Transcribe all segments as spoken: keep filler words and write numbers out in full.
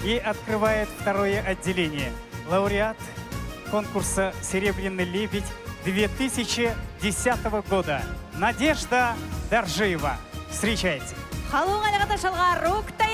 И открывает второе отделение лауреат конкурса «Серебряный лебедь» две тысячи десятого года Надежда Доржиева. Встречайте. Халуун альга ташалгаар угтая.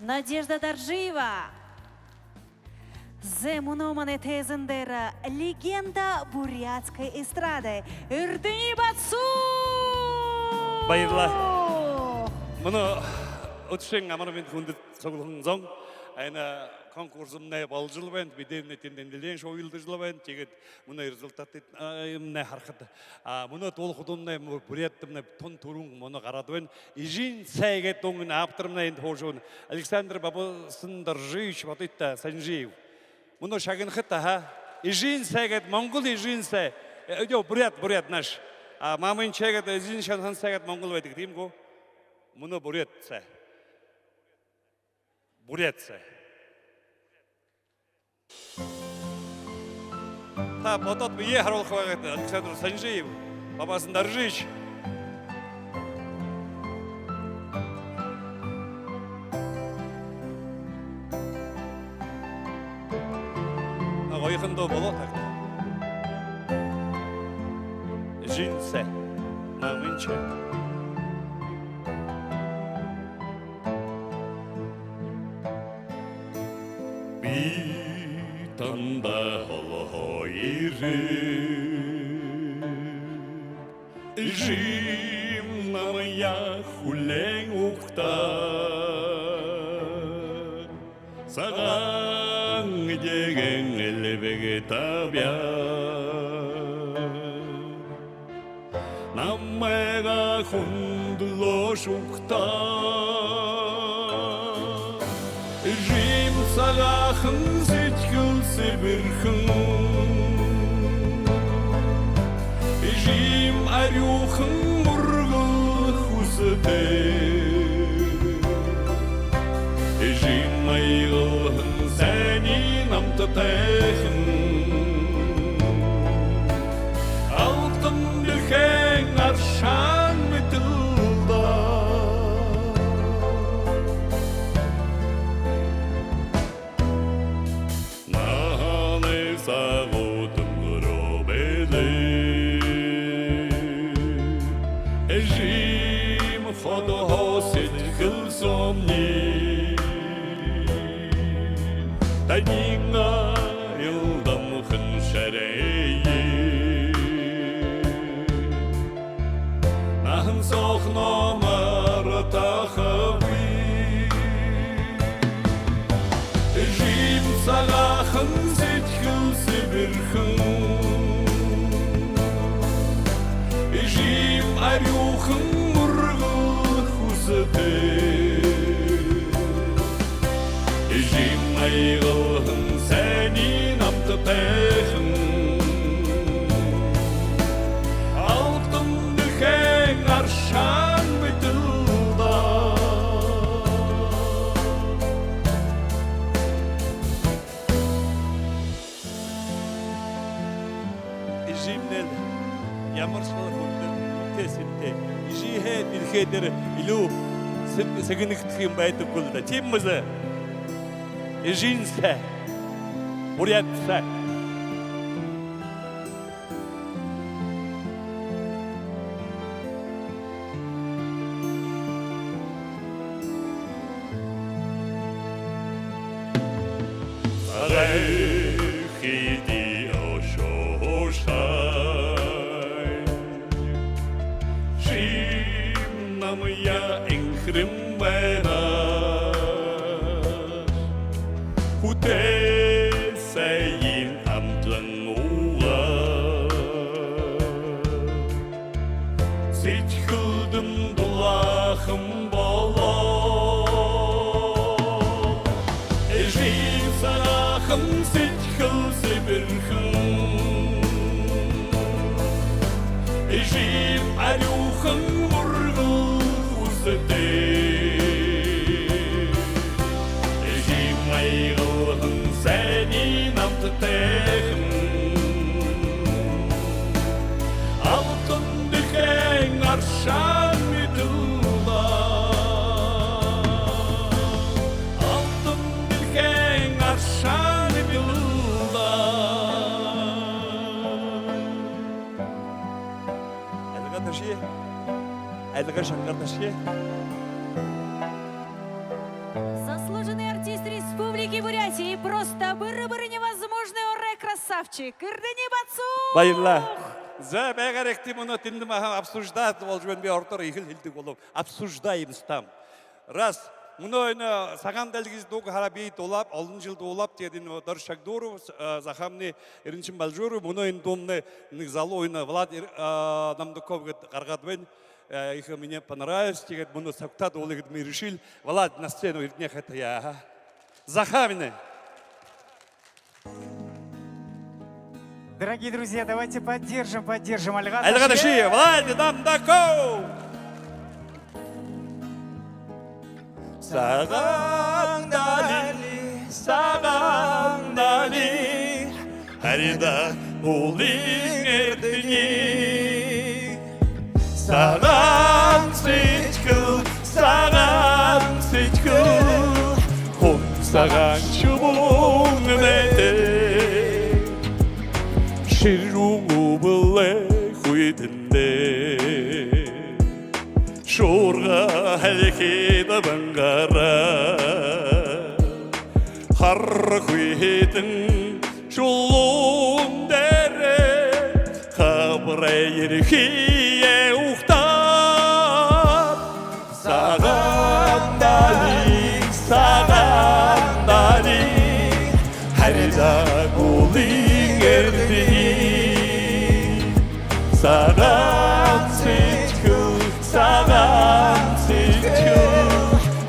Надежда Доржиева. Зэ, мүнөө манай тайзан дээрэ легенда бурятской эстрады Эрдэни Батсу! Баярлаа. Мүнөө үдэшын амар мэндэ, хүндэтэ суглуулһан зон. Энэ конкурсымнай боложол байна. Бидэнэр тэндэ нэлээн шууялдажал байна. Тиигээд мүнөө результатыемнай харахада, а, мүнөө дуулахадамнай, мү-, буряадтамнай тон түрүүн мүнөө гараад байна. «Эжын сай» гээд дуун, энэ автормнай эндэ һуужа байна. Александр Бабасан Доржиевич, бодыт даа, Санжиев. Мүнөө шагнахат, аха. «Эжын сай» гээд, монгол «Эжын сай». Э, ё, буряад, буряад наш. А «Мамын чай» гээд, «Эжын шанаһан сай» гээд монгол байдаг, тиимэ гү? Мүнөө буряад сай. Буряад сай. Та бодоод, бэеэ харуулха байгты, Александр Санжиев, Бабасан Доржиевич. А, гоёхон дуу болоо тагта. «Эжын сай, мамын чай». Танда холоһоо ерээ. Эжым намайе хүлеэн угтаа. Сагаан эдеэгээн элбэг табяа. Намайгаа хүндэлөөш угтаа. Эжым сагаахан, сэдьхэл сэбэрхэн. Эжым арюухан, үргэл хүсэтэй. Эжым маягалһан, һайниинь намтатайхан. Алтан дэлхэйн аршаан мэтэ л даа. Наһанай сагууд үнгэрөө бэлэй. Эжым ходоһоо сэдьхэл соомни. Таниие илдамхан шарайе. Наһан соохиноо мартахагүй. Эжым сагаахан, сэдьхэл сэбэрхэн. Эжым арюухан, үргэл хүсэтэй. Эжым маягалһан, һайниинь намтатайхан. Алтан дэлхэйн аршаан мэтэ л даа. Эжымнай ямар шалгуур хүндэ, үнэтэй сэнтэй. Эжыһээ дэлхэй дээрэ илүү сэг-, сэгнэгдэхэ юм байдаггүй л даа. Тиимэ бэзэ? Эжынь сай. Буряад сай. Сагай хэды ошоошой. Эжым намайе энхэрэн байна. Хүтэй һайень амтан уугаа. Сэдьхэлдэнь дулаахан болоо. Эжым сагаахан, сэдьхэл сэбэрхэн. Эжым арюухан, үргэл хүсэтэй. Эжым маягалһан, һайниинь намтатайхан. Алтан дэлхэйн аршаан мэтэ л даа. Алтан дэлхэйн аршаан мэтэ л даа. Айлгаташье. Айлгаташье, шангараташье. Заслуженный артист Республики Бурятия и просто быра-быра невозможный орой красавчик Эрдэни Батсух. Баярлаа. За, байгаарагты, мүнөө тэндэ маахан обсуждать болжо байна, би ородоор ехэл хэлэдэг болооб. Обсуждаем там. Раз, мүнөө энэ «Сагаан дали» гэжэ дуугаа хараа, би дуулааб, олон жэл дуулааб, тиигээд энэ Доржо Шагдуров, э, Захааминай Эрэншэн Бальжуров, мүнөө энэ дуумнай нэгэ залуу энэ Влад Ир-, э, Намдаков гээд гаргаад байна. Э, ехэ мне понравилось, тиигээд мүнөө сагтаа дуулая гээд мы решили. Влад, на сцену эргэнэ хатаяа. Захааминай. Дорогие друзья, давайте поддержим, поддержим Альгата. Альгата Ши, Влад Намдаков. Сагаан дали, сагаан дали, харида уулын эрдэни. Сагаан сэдьхэл, сагаан сэдьхэл, хүн сагаан шубуун мэтэ. Шэрүүн үбэлэй хүйтэндэ шуурга хэлэхэ дабангаараа. Хар Хүйһэтэн шулуун дээрэ хабарай ерэхые угтаад, Сагаан далай, Сагаан далай, харидагуулын эрдэни. Сагаан сэдьхэл, Сагаан сэдьхэл,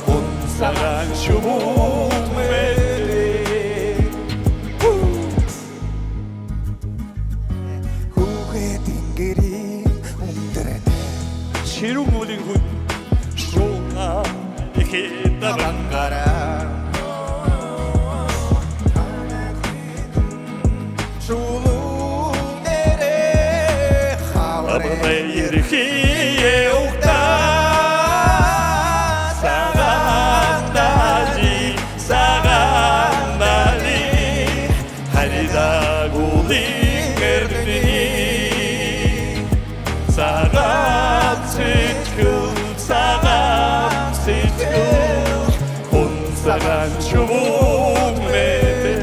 хун сагаан шубуун мэтэ. Хүүгээ тэнгэриин үндэртэ. Шэрүүн уулын хүн шуугаа эхи табан гараа. Шулуун дээрэ хабарай ерэхые угтаад, Сагаан далай, Сагаан далай, харидагуулын эрдэни. Сагаан сэдьхэл, Сагаан сэдьхэл, хун сагаан шубуун мэтэ.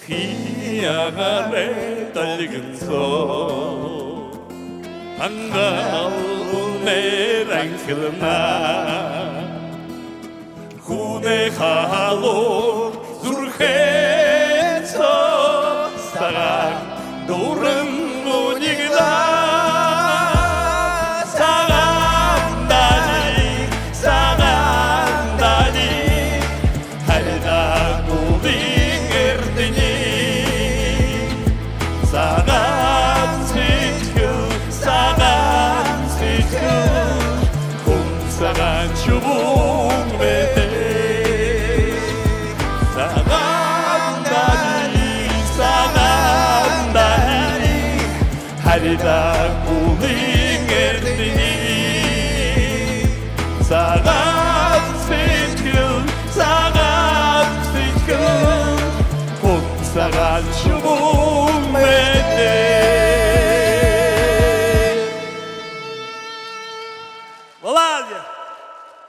Хии агаарай тальган соо тангалнай ранхилна. Хүнэй халуун зүрхэй соо сагаан дуран унигдаа. Сагаан далай, Сагаан далай, харидагуулын эрдэни. Сагаан сэдьхэл, Сагаан сэдьхэл, хун сагаан шубуун мэтэ. Сагаан далай, Сагаан далай, харидагуулын эрдэни. Сагаан сэдьхэл, Сагаан сэдьхэл, хун сагаан шубуун мэтэ. Молодец!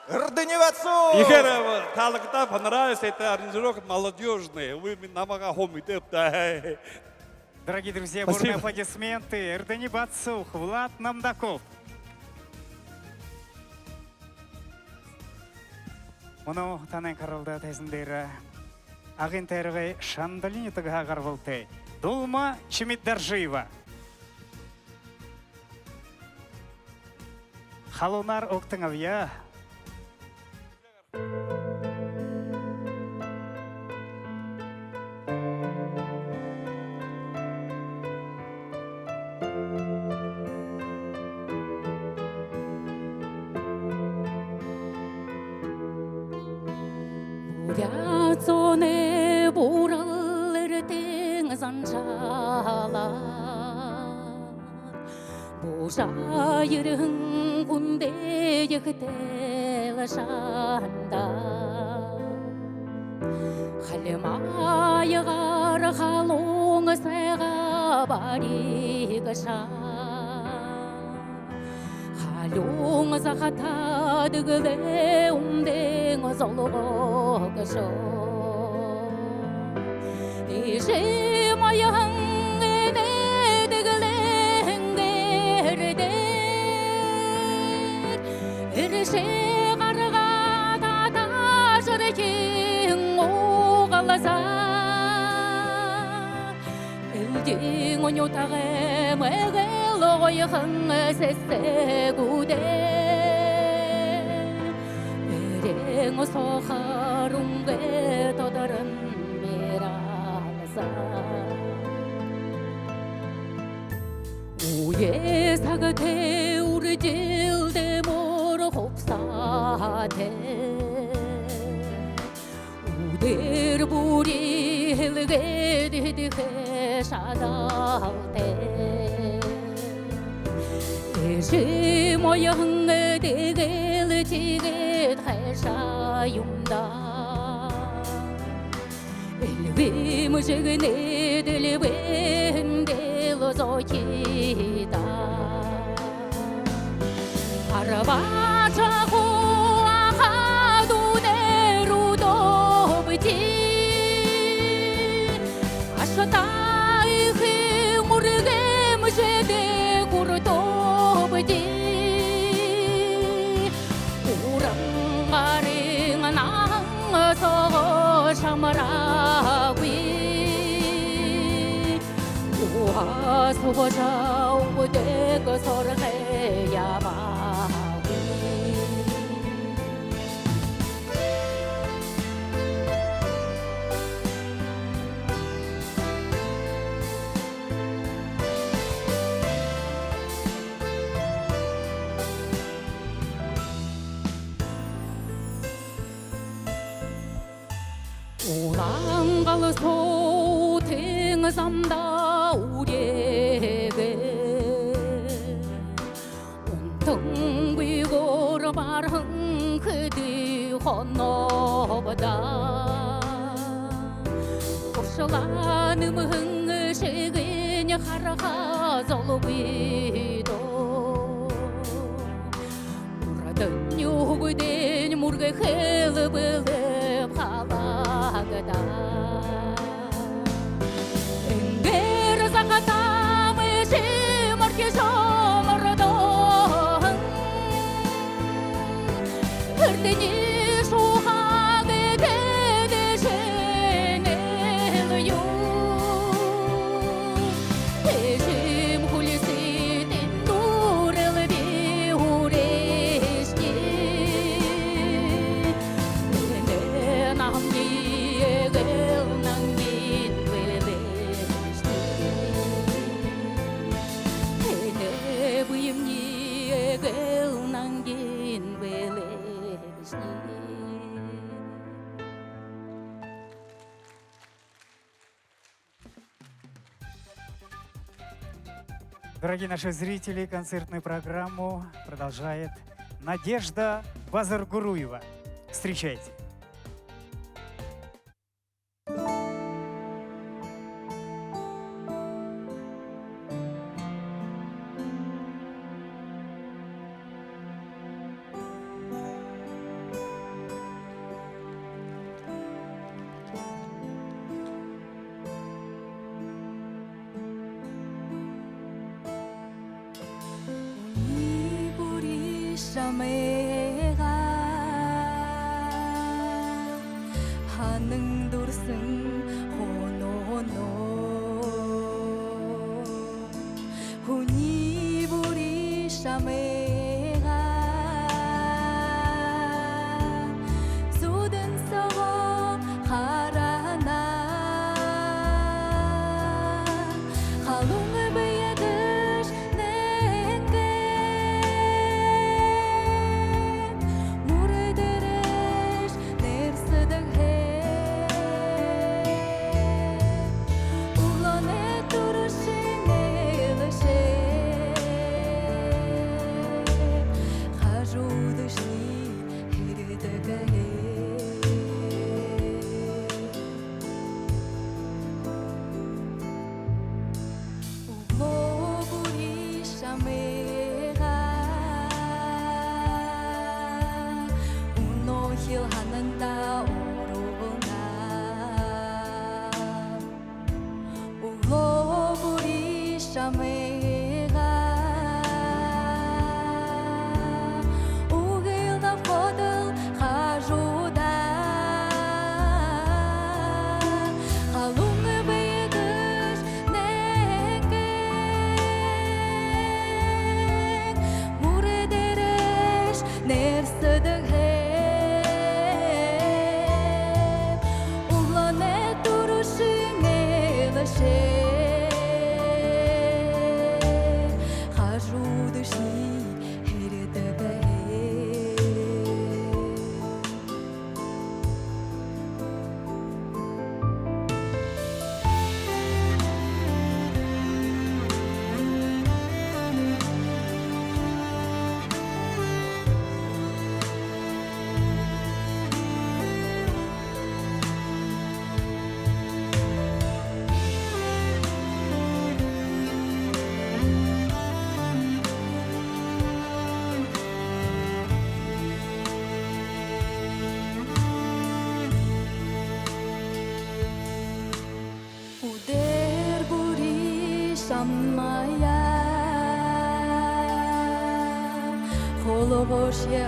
Эрдэни Батцух! Ехээр, э, таалагдаа, понравилось, это аранжировка молодёжная. Вы ми-, намайгаа хуу мэдэбта. Дорогие друзья, бурные аплодисменты. Эрдэни Батцух, Влад Намдаков. Мүнөө танай харалдаан тайзан дээрэ Агын тойрогой Шандали нютагһаа гарбалтай Дулма Чимитдоржиева. Халуунаар угтан абая. Буряад зоной буурал эртын заншалаар буужа ерэһэн хүндэ ехэ тайлшан даа. Хальмаягаар халуун сайгаа баригша, халуун захада дэгэлээ үмдэн золгогшо. Эжы маяхан энээ дэгэлээн гэрдээ эршэ гаргаа татажархин угалзаа. Элдин нютагай мэгээл гоёхон сэсэгүүдээр эреэн сохор үнгэ тодорон миралзаа. Үе сагтай үржэлтэй мөр хубсаһатай, үдэр бүри хэлгээд хэдэхэ шадалтай. Ши моён дэгэл тиигээд хайшаа юм даа. Эльгэм жэгнэдэл бэһэн дэлэ зохидоо. Арбаша хуу аха дүүнэр үдөөбди. Ашатаа эхэ мүргэмжэдэ хүртөөбди. Уран гарын наһан соогоо шамараагүй. Уһа суугажа үбдэг соргой ябаагүй. Улаан гал суутын замдаа үреэгээ. Унтангүйгөөр бараһан хэды хоноо бэдээ. Уршалаа нэмэһэн шэгынь хараха золгүй даа. Урдань үгыдэнь мүргэхэл бэлэйб халагдаа. Эндэр захатам эжы морхижо мордоһон. Эрдэни шуһа гэдэг дэжэнэл юу. Эжым хүлисыдэнь дүүрэл би үреэшэб. Энэнь намни эгэл нангин бэлэйбшни. Энэнь бэемни эгэл нангин бэлэйбшни. Дорогие наши зрители, концертную программу продолжает Надежда Базаргуруева. Встречайте. Үни бүри шамайгаа һанан дүүрсэн хононоо. Үни бүри шамайгаа зүүдэн соогоо харанаб. Халуун бэедэш нэнгэ, мүрэ дээрэш нэрсэдэгхэ. Үглөөнэй түрүүшын ээлжээ хажуудашни һэрдэгээ. Үглөө бүри шамайгаа үнөөхил һанандаа оруулнаб. Үглөө бүри шамайгаа үгылнаб ходол хажуудаа. Халуун бэедэш нэнгэ, мүрэ дээрэш нэрсэдэгхэ. Үглөөнэй түрүүшын ээлжээ Маяа хулгайшье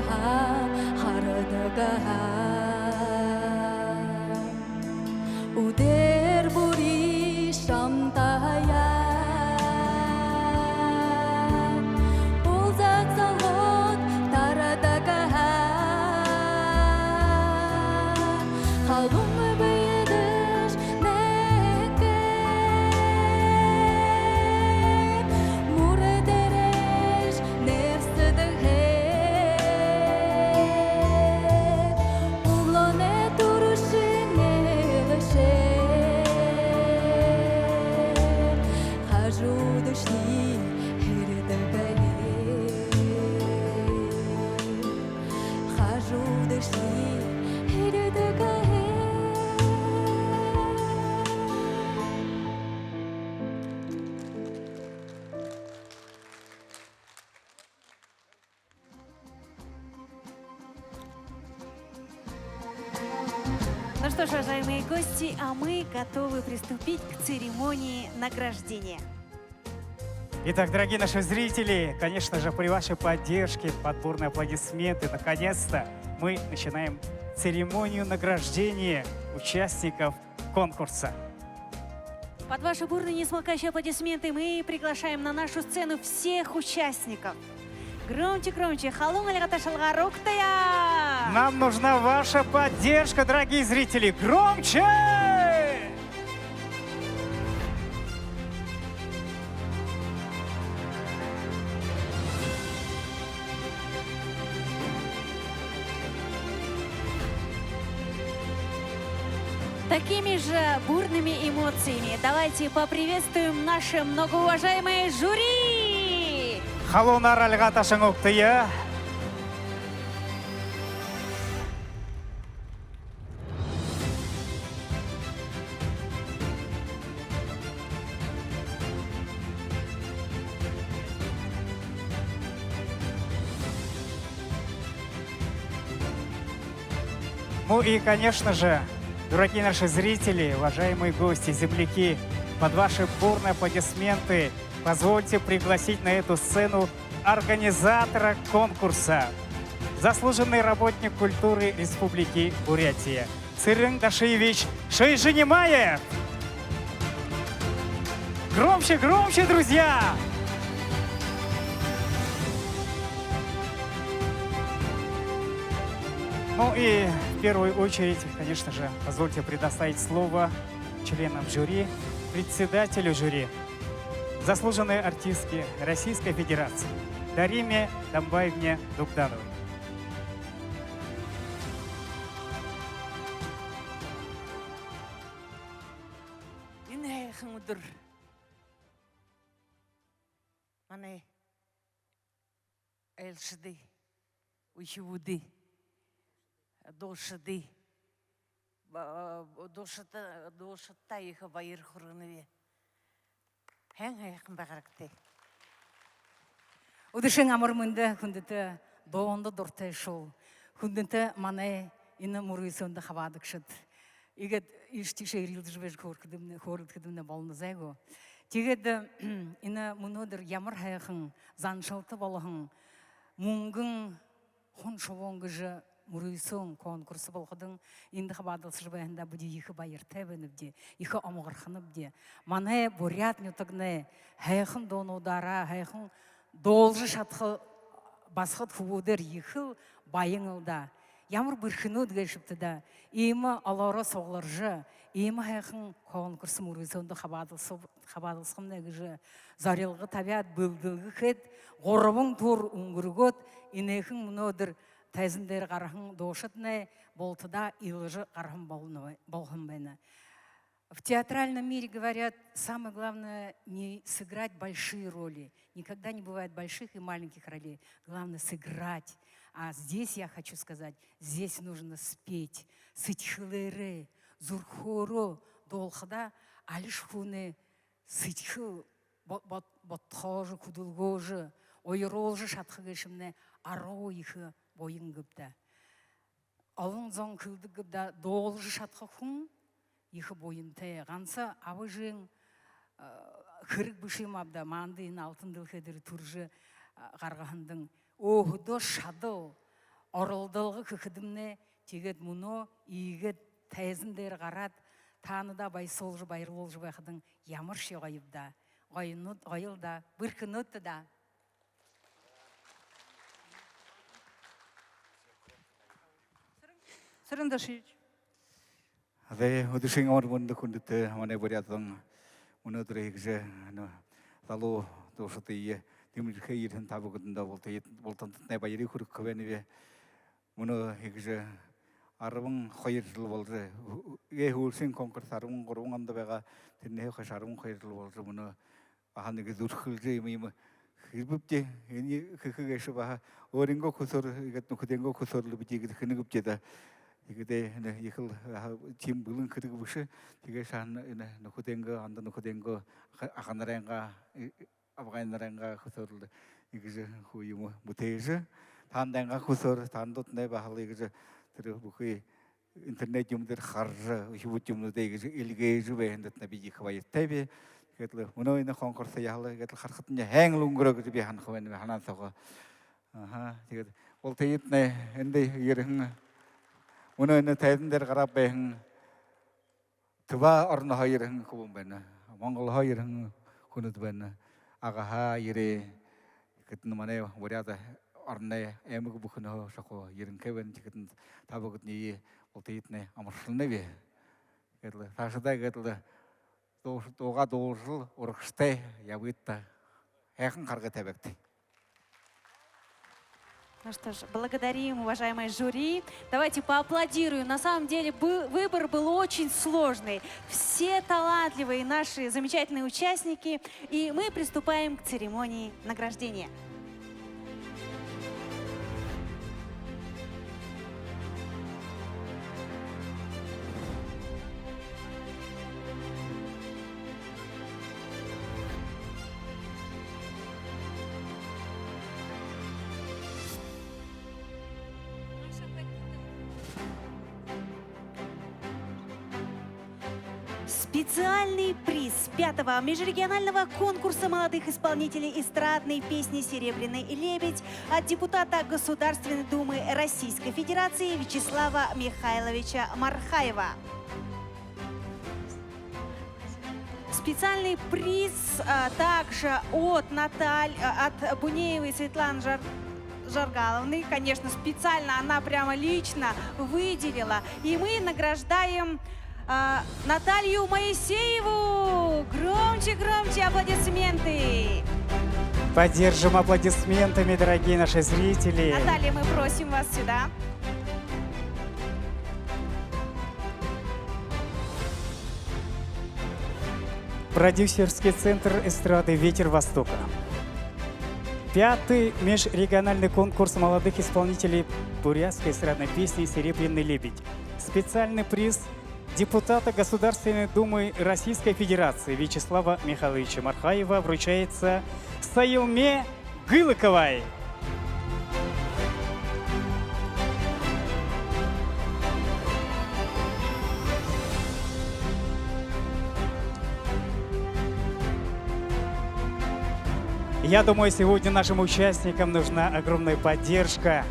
харадаг һаа, үдэр бүри шамтаяа уулзаад залгаад тарадаг һаа, халуун бэедэш нэгэ мүрэ дээрэш нэбсэдэг һаа, үглөөнэй түрүүшын ээлжээ хажуудашни һэрдэг һаа, хажуудашни һэрдэг һаа. Ну что ж, уважаемые гости, а мы готовы приступить к церемонии награждения. Итак, дорогие наши зрители, конечно же, при вашей поддержке, под бурные аплодисменты, наконец-то мы начинаем церемонию награждения участников конкурса. Под ваши бурные, несмолкающие аплодисменты мы приглашаем на нашу сцену всех участников. Громче, громче, халуун альга ташалгаар угтая! Нам нужна ваша поддержка, дорогие зрители! Громче! Такими же бурными эмоциями давайте поприветствуем наше многоуважаемое жюри! Халуунаар альга ташан угтая. Ну и, конечно же, дорогие наши зрители, уважаемые гости, земляки, под ваши бурные аплодисменты позвольте пригласить на эту сцену организатора конкурса, заслуженный работник культуры Республики Бурятия Цырен Дашиевич Шойжинимаев. Громче, громче, друзья! Ну и в первую очередь, конечно же, позвольте предоставить слово членам жюри, председателю жюри, заслуженной артистке Российской Федерации Дариме Дамбаевне Дугдановой. Энэ һайхан үдэр манай айлшадай, үхибүүдэй, дуушадай, ба-, дуушадта, дуушадта ехэ баяр хүргэнэб. Һайн һайхан байгаарагты. Үдэшын амар мэндэ, хүндэтэ дуундаа дуратайшуул, хүндэтэ манай энэ мүрысөөндэ хабаадагшад. Иигээд иишэ тиишээ эрьелдэжэ байжа хөөрэлдэхэдэмнай, хөөрэлдэхэдэмнай болоно, зай гү. Тиигээд энэ мүнөөдэр ямар һайхан заншалта болоһон «Мүнгэн хун шубуун» гэжэ мүрысөөн, конкурс болоходонь, эндэ хабаадалсажа байһандаа бидэ ехэ баяртай байнабди, ехэ омогорхонобди. Манай буряад нютагнай һайхан дуунуудаараа, һайхан дуулажа шадаха басагад хүбүүдээр ехэл баян лэ даа. Ямар бэрхэнүүд гээшэбта даа. Иимэ олоороо сугларжа, иимэ һайхан конкурс, мүрысөөндэ хабаадалса-, хабаадалсахамнай гэжэ зорилго табяад, бэлдэлгэ хээд, гурбан тур үнгэргөөд, энээхэн мүнөөдэр тайзан дээрэ гараһан дуушаднай бултадаа илажа гараһан болоно, болоһон байна. В театральном мире говорят, самое главное не сыграть большие роли. Никогда не бывает больших и маленьких ролей. Главное сыграть. А здесь я хочу сказать, здесь нужно спеть. Сэдьхэлээрээ, зүрхөөрөө дуулахадаа, алишье хүнэй сэдьхэл бо-, бод-, бодхоожо, хүдэлгөөжэ, уяруулжа шадаха гээшэмнай аруу ехэ буян гээб даа. Олон зон хэлэдэг гээб даа, дуулажа шадаха хүн ехэ буянтай. Ганса аба эжын, э, хэрэг бэшэ юм ааб даа, маанадые энэ алтан дэлхэй дээрэ түрэжэ, а, гаргаһандань өөһэдөө шадал, оролдолго хэхэдэмнай, тиигээд мүнөө иигээд тайзан дээрэ гараад, таанадаа баясуулжа, баярлуулжа байхадань ямаршье гоёб даа. Гоёнууд, гоёл даа, бэрхэнүүд даа. Цырен Дашиевич. Зэ, үдэшын амар мэндэ, хүндэтэ манай буряад зон. Мүнөөдэр иигэжэ, ну, залуу дуушадые тэмдэглэхэеэ ерэһэн та бүгэдэндэ булта-, бултандатнай баярые хүргэхэ байнаб. Мүнөө иигэжэ арбан хоёр жэл болжо, э, һүүлшын конкурс арбан гурбан ондо байгаа, тэрэнһээ хойшо арбан хоёр жэл болжо, мүнөө баһа нэгэ зүрхэлжэ, иимэ, иимэ хэбэбди, энээн хэхэ гээшэ баһа өөрынгөө хүсөөр, иигээд нүхэдэйнгөө хүсөөр лэ бидэ иигээд хэнэбди даа. Тиигээд энэ ехэл, аха, тиимэ бэлэн хэрэг бэшэ. Тиигээшье энэ нүхэдэйнгөө, анда нүхэдэйнгөө, аха-, аханарайнгаа, э, абгайнарайнгаа хүсөөр лэ иигэжэ хуу юумэ бүтээжэ. Таанадайнгаа хүсөөр, таанадууднай баһал иигэжэ тэрэ бүхы интернет юумэн дээрэ хаража, үхибүүд юумэнүүдээ иигэжэ эльгээжэ байһандатнай би ехэ баяртайб. Тиигээд лэ мүнөө энэ конкурс яһала, тиигээд лэ харахадань һайн лэ үнгэрөө гэжэ би һанаха байнаб, һанаан соогоо. Аха, тиигээд бултыетнай эндэ ерэһэн, мүнөө энэ тайзан дээрэ гараа байһан Тыва ороһоо ерэһэн хүбүүн байна, Монголһоо ерэһэн хүнүүд байна. Агаһаа ерээ. Тиихэдэнь манай Буряад ороной аймаг бүхэнһөө шахуу ерэнхэй байна. Тиихэдэнь та бүгэдэниие бултыетнай амаршалнаб. Тиигээд лэ саашадаа, тиигээд лэ дуу-, дуугаа дуулажал, урагшатай ябыт даа. Һайхан харгытай байгты. Ну что ж, благодарим, уважаемое жюри. Давайте поаплодируем. На самом деле бы-, выбор был очень сложный. Все талантливые наши замечательные участники. И мы приступаем к церемонии награждения. Специальный приз пятого межрегионального конкурса молодых исполнителей эстрадной песни «Серебряный лебедь» от депутата Государственной Думы Российской Федерации Вячеслава Михайловича Мархаева. Специальный приз, а, также от Наталь-, а, от Бунеевой Светланы Жар-, Жаргаловны. Конечно, специально она прямо лично выделила. И мы награждаем, а, Наталью Моисееву. Громче, громче аплодисменты. Поддержим аплодисментами, дорогие наши зрители. Наталья, мы просим вас сюда. Продюсерский центр эстрады «Ветер Востока». Пятый межрегиональный конкурс молодых исполнителей бурятской эстрадной песни «Серебряный лебедь». Специальный приз депутата Государственной Думы Российской Федерации Вячеслава Михайловича Мархаева вручается Саилме Гылыковой. Я думаю, сегодня нашим участникам нужна огромная поддержка.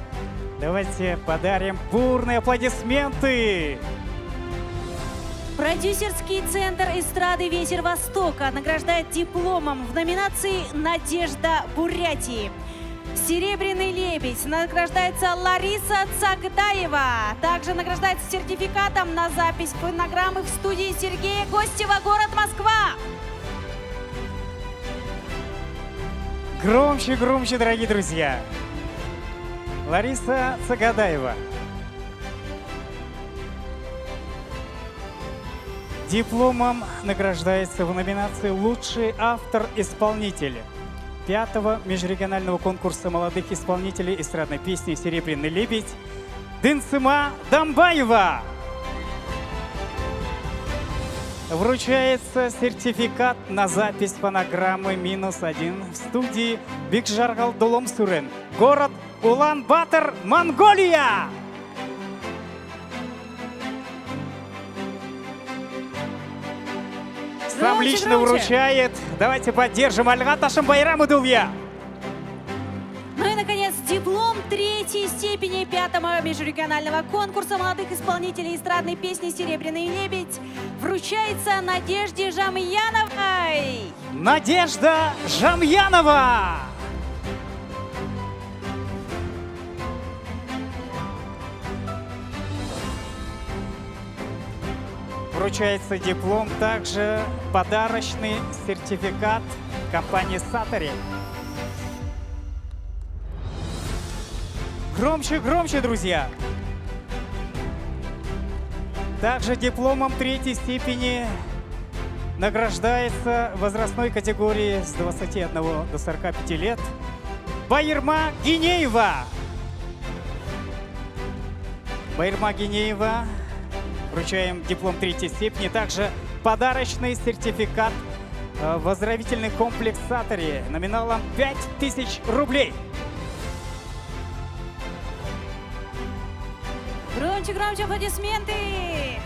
Давайте подарим бурные аплодисменты! Продюсерский центр эстрады «Ветер Востока» награждает дипломом в номинации «Надежда Бурятии». «Серебряный лебедь» награждается Лариса Цагдаева. Также награждается сертификатом на запись фонограммы в студии Сергея Гостева, город Москва. Громче, громче, дорогие друзья! Лариса Цагдаева. Дипломом награждается в номинации «Лучший автор-исполнитель» пятого межрегионального конкурса молодых исполнителей эстрадной песни «Серебряный лебедь» Дынсыма Дамбаева. Вручается сертификат на запись фонограммы «Минус один» в студии Бикжаргал Дулумсурен, город Улан-Батор, Монголия. Вам лично вручает. Давайте поддержим. Альга ташан, байраа мэдүүлье. Ну и, наконец, диплом третьей степени пятого межрегионального конкурса молодых исполнителей эстрадной песни «Серебряный лебедь» вручается Надежде Жамьяновой. Надежда Жамьянова! Вручается диплом, также подарочный сертификат компании Сатори. Громче, громче, друзья! Также дипломом третьей степени награждается в возрастной категории с двадцати одного до сорока пяти лет Байырма Гинеева. Байырма Гинеева. Вручаем диплом третьей степени, также подарочный сертификат, э, в оздоровительный комплекс Сатори номиналом пять тысяч рублей. Громче, громче аплодисменты!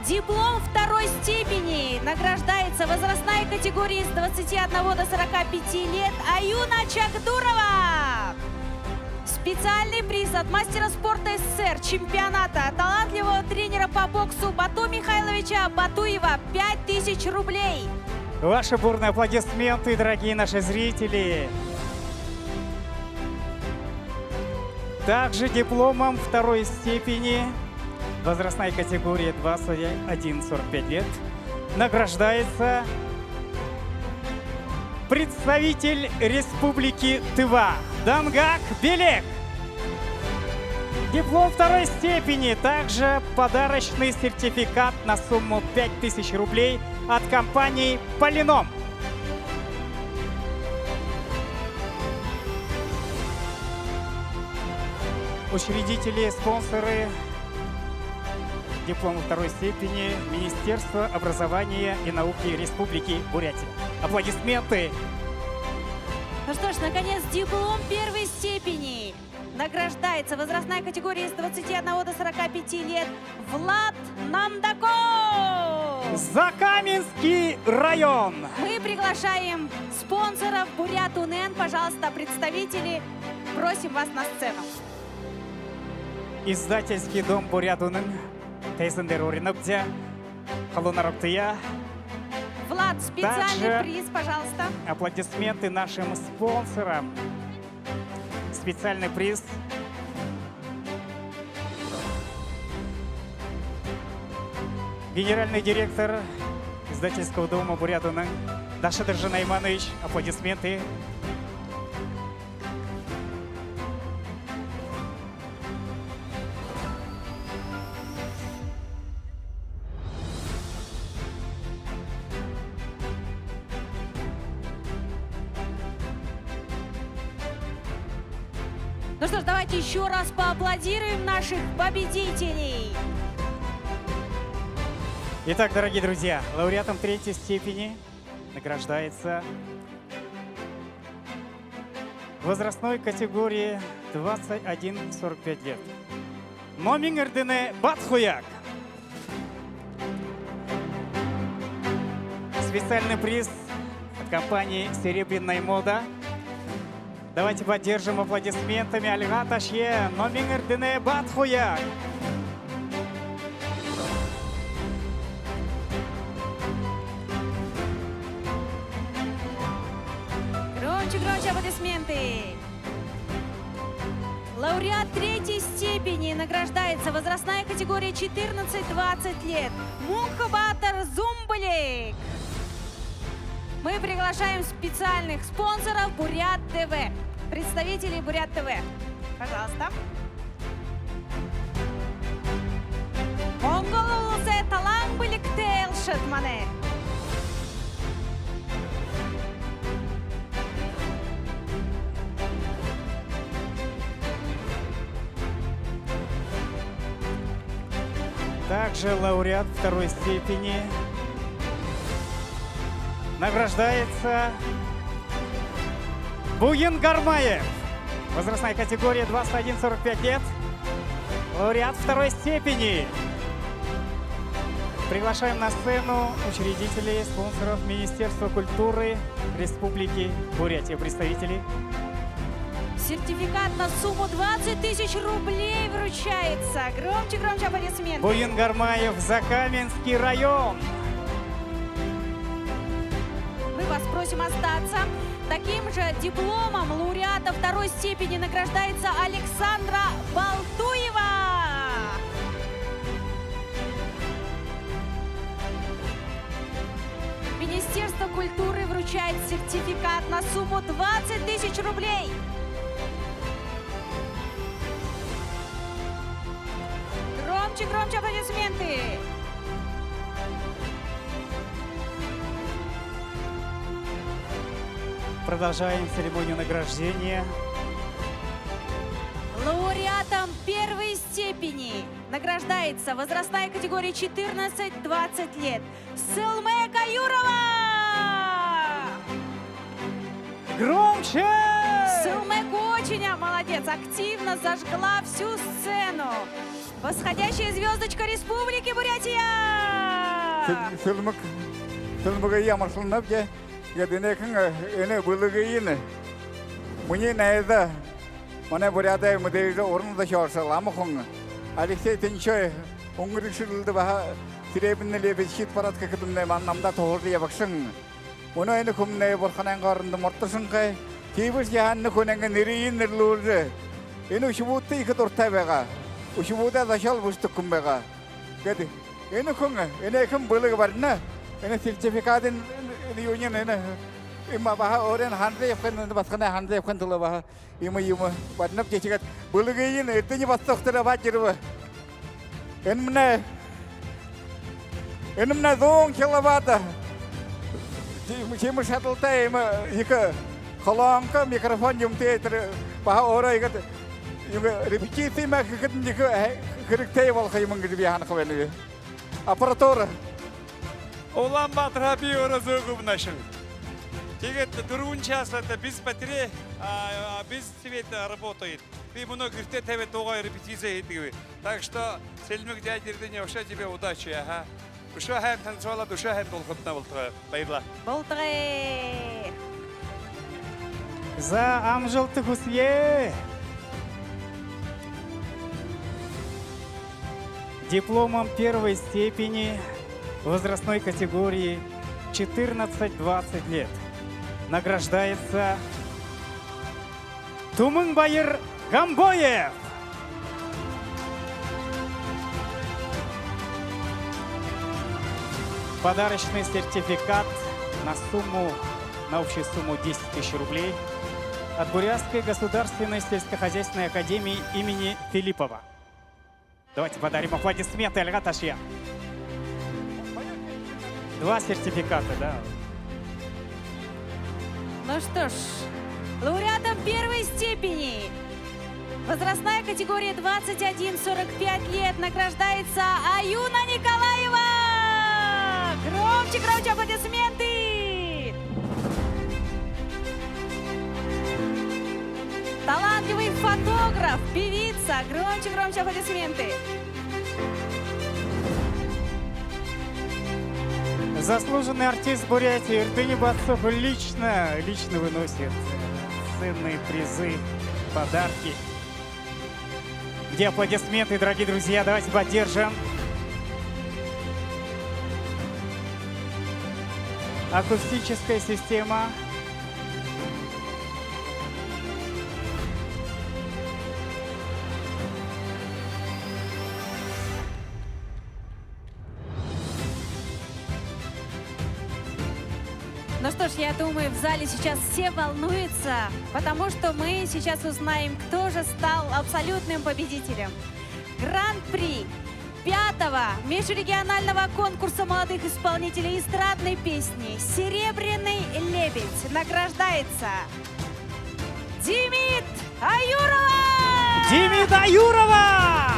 Диплом второй степени. Награждается возрастная категория с двадцати одного до сорока пяти лет Аюна Чагдурова. Специальный приз от мастера спорта СССР, чемпионата, талантливого тренера по боксу Бату Михайловича Батуева, пять тысяч рублей. Ваши бурные аплодисменты, дорогие наши зрители. Также дипломом второй степени, возрастная категория двадцать один сорок пять лет, награждается представитель Республики Тыва Дангак Белек. Диплом второй степени, также подарочный сертификат на сумму пять тысяч рублей от компании «Полином». Учредители, спонсоры диплома второй степени — Министерство образования и науки Республики Бурятия. Аплодисменты. Ну что ж, наконец, диплом первой степени. Награждается возрастная категория с двадцати одного до сорока пяти лет Влад Нандаков. Закаменский район. Мы приглашаем спонсоров Бурят Унэн. Пожалуйста, представители, просим вас на сцену. Издательский дом «Бурят Унэн». Тайзан дээрэ уринабди. Халуун арбатаяа. Влад, специальный приз, пожалуйста. Также аплодисменты нашим спонсорам. Специальный приз. Генеральный директор издательского дома «Бурят Унэн» Дашидоржо Найманович. Аплодисменты. Ну что ж, давайте ещё раз поаплодируем наших победителей. Итак, дорогие друзья, лауреатом третьей степени награждается возрастной категории двадцать один сорок пять лет Номин Эрдэнэ Батхуяк. Специальный приз от компании «Серебряная мода». Давайте поддержим аплодисментами. Альга ташая, Номин Эрдэнэ Батхуяк. Громче, громче аплодисменты. Лауреат третьей степени награждается, возрастная категория четырнадцать-двадцать лет. Мунхабаатар Зумбалик. Мы приглашаем специальных спонсоров Бурят ТВ. Представителей Бурят ТВ. Пожалуйста. Монгол уласай талаан бэлигтэй айлшад манай. Также лауреат второй степени награждается Бугин Гармаев. Возрастная категория двадцать один сорок пять лет. Лауреат второй степени. Приглашаем на сцену учредителей, спонсоров Министерства культуры Республики Бурятия, представителей. Сертификат на сумму двадцать тысяч рублей вручается. Громче, громче аплодисменты. Буян Гармаев, Закаменский район. Мы вас просим остаться. Таким же дипломом лауреата второй степени награждается Александра Балтуева. Министерство культуры вручает сертификат на сумму двадцать тысяч рублей. Громче, громче аплодисменты. Продолжаем церемонию награждения. Лауреатом первой степени награждается возрастная категория четырнадцать двадцать лет Сэлмэг Аюрова! Громче! Сэлмэг очень, а, молодец, активно зажгла всю сцену. Восходящая звёздочка Республики Бурятия! Сэл-, Сэлмэг, Сэлмэгые амаршалнабди. Тиигээд энэхэн, э, энэ бэлэгыень минии найза, манай Буряадай мэдээжэ уран зохёолшо, лама хүн Алексей Тынчоев үнгэрэгшэлдэ баһа «Серебряный лебедь» хит-парад гэхэдэмнай ман-, намда туһалжа ябагша. Мүнөө энэ хүмнай бурханайнгаа орондо мордошонхой. Тиибэшье һаа энэ хүнэйнгээ нэрыень нэрлүүлжэ, энэ үхибүүдтэ ехэ дуратай байгаа. Үхибүүдэй зохёол бэшэдэг хүн байгаа. Тиигээд энэ хүн, энэхэн бэлэг барина. Энэ сертификадынь, энэ юуниинь, энэ юм баһа өөрын һанажа ябахын, энэ басаганай һанажа ябахын түлөө баһа юм, юм баринабди. Тиигээд бэлэгыень Эрдэни Батсух тэрэ абаад ерэбэ. Энэмнай, энэмнай зуун киловатт. Тиимэ, тиимэ шадалтай юм, ехэ колонка, микрофон юумэтэй тэрэ баһа өөрөө иигээд юм, репетици юумэ хэхэдэнь ехэ, э, хэрэгтэй болохо юм гэжэ би һанахаб байнаб. Аппаратура. Улаан-Баатарһаа би өөрөө зөөгөөб наашань. Тиигээд дүрбэн час лэ даа без батареи, а, а, без света работает. Би мүнөө гэртээ табяад тугаа репетици хэдэг би. Так что, Сэлмэг дядя Эрдэни, вообще тебе удачи, ага. Үшөө һайн танцевала, үшөө һайн дуулахатнай болтогой. Баярлаа. Болтогой. За, амжалта хүсэе. Дипломом первой степени возрастной категории четырнадцать двадцать лет награждается Түмэн-Баяр Гомбоев. Подарочный сертификат на сумму, на общую сумму десять тысяч рублей от Бурятской государственной сельскохозяйственной академии имени Филиппова. Давайте подарим аплодисменты, альга ташая. Два сертификата, да. Ну что ж, лауреатом первой степени, возрастная категория двадцать один сорок пять лет, награждается Аюна Николаева! Громче, громче аплодисменты! Талантливый фотограф, певица. Громче, громче аплодисменты. Заслуженный артист Бурятии Эрдэни Батсух лично, лично выносит ценные призы, подарки. Где аплодисменты, дорогие друзья? Давайте поддержим. Акустическая система. Ну что ж, я думаю, в зале сейчас все волнуются, потому что мы сейчас узнаем, кто же стал абсолютным победителем. Гран-при пятого межрегионального конкурса молодых исполнителей эстрадной песни «Серебряный лебедь» награждается Димит Аюрова! Димит Аюрова!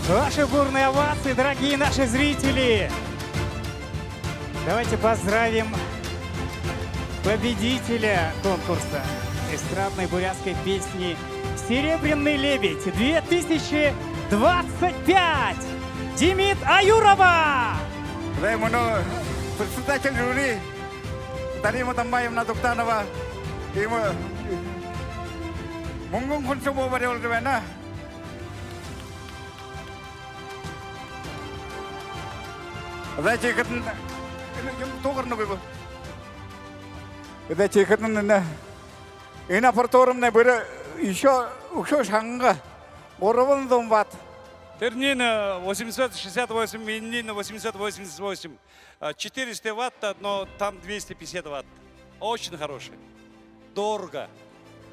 Ваши бурные овации, дорогие наши зрители! Давайте поздравим победителя конкурса эстрадной бурятской песни «Серебряный лебедь две тысячи двадцать пять». Демид Аюрова. Зай, мүнөө председатель жюри Дарима Дамбаевна Дугданова иимэ мүнгэн хоншоо буу барюулжа байна. Зай, тиихэдэнь энэ юм тугарна гү? Зай, тиихэдэнь энэ, энэ аппаратурамнай бүри үшөө, үшөө шанга, гурбан зуун ватт. Тэрэнь восемьсот шестьдесят восемь, энэнь восемьсот восемьдесят восемь. А, четыреста ватт, но там двести пятьдесят ватт. Очень хороший. Дорого.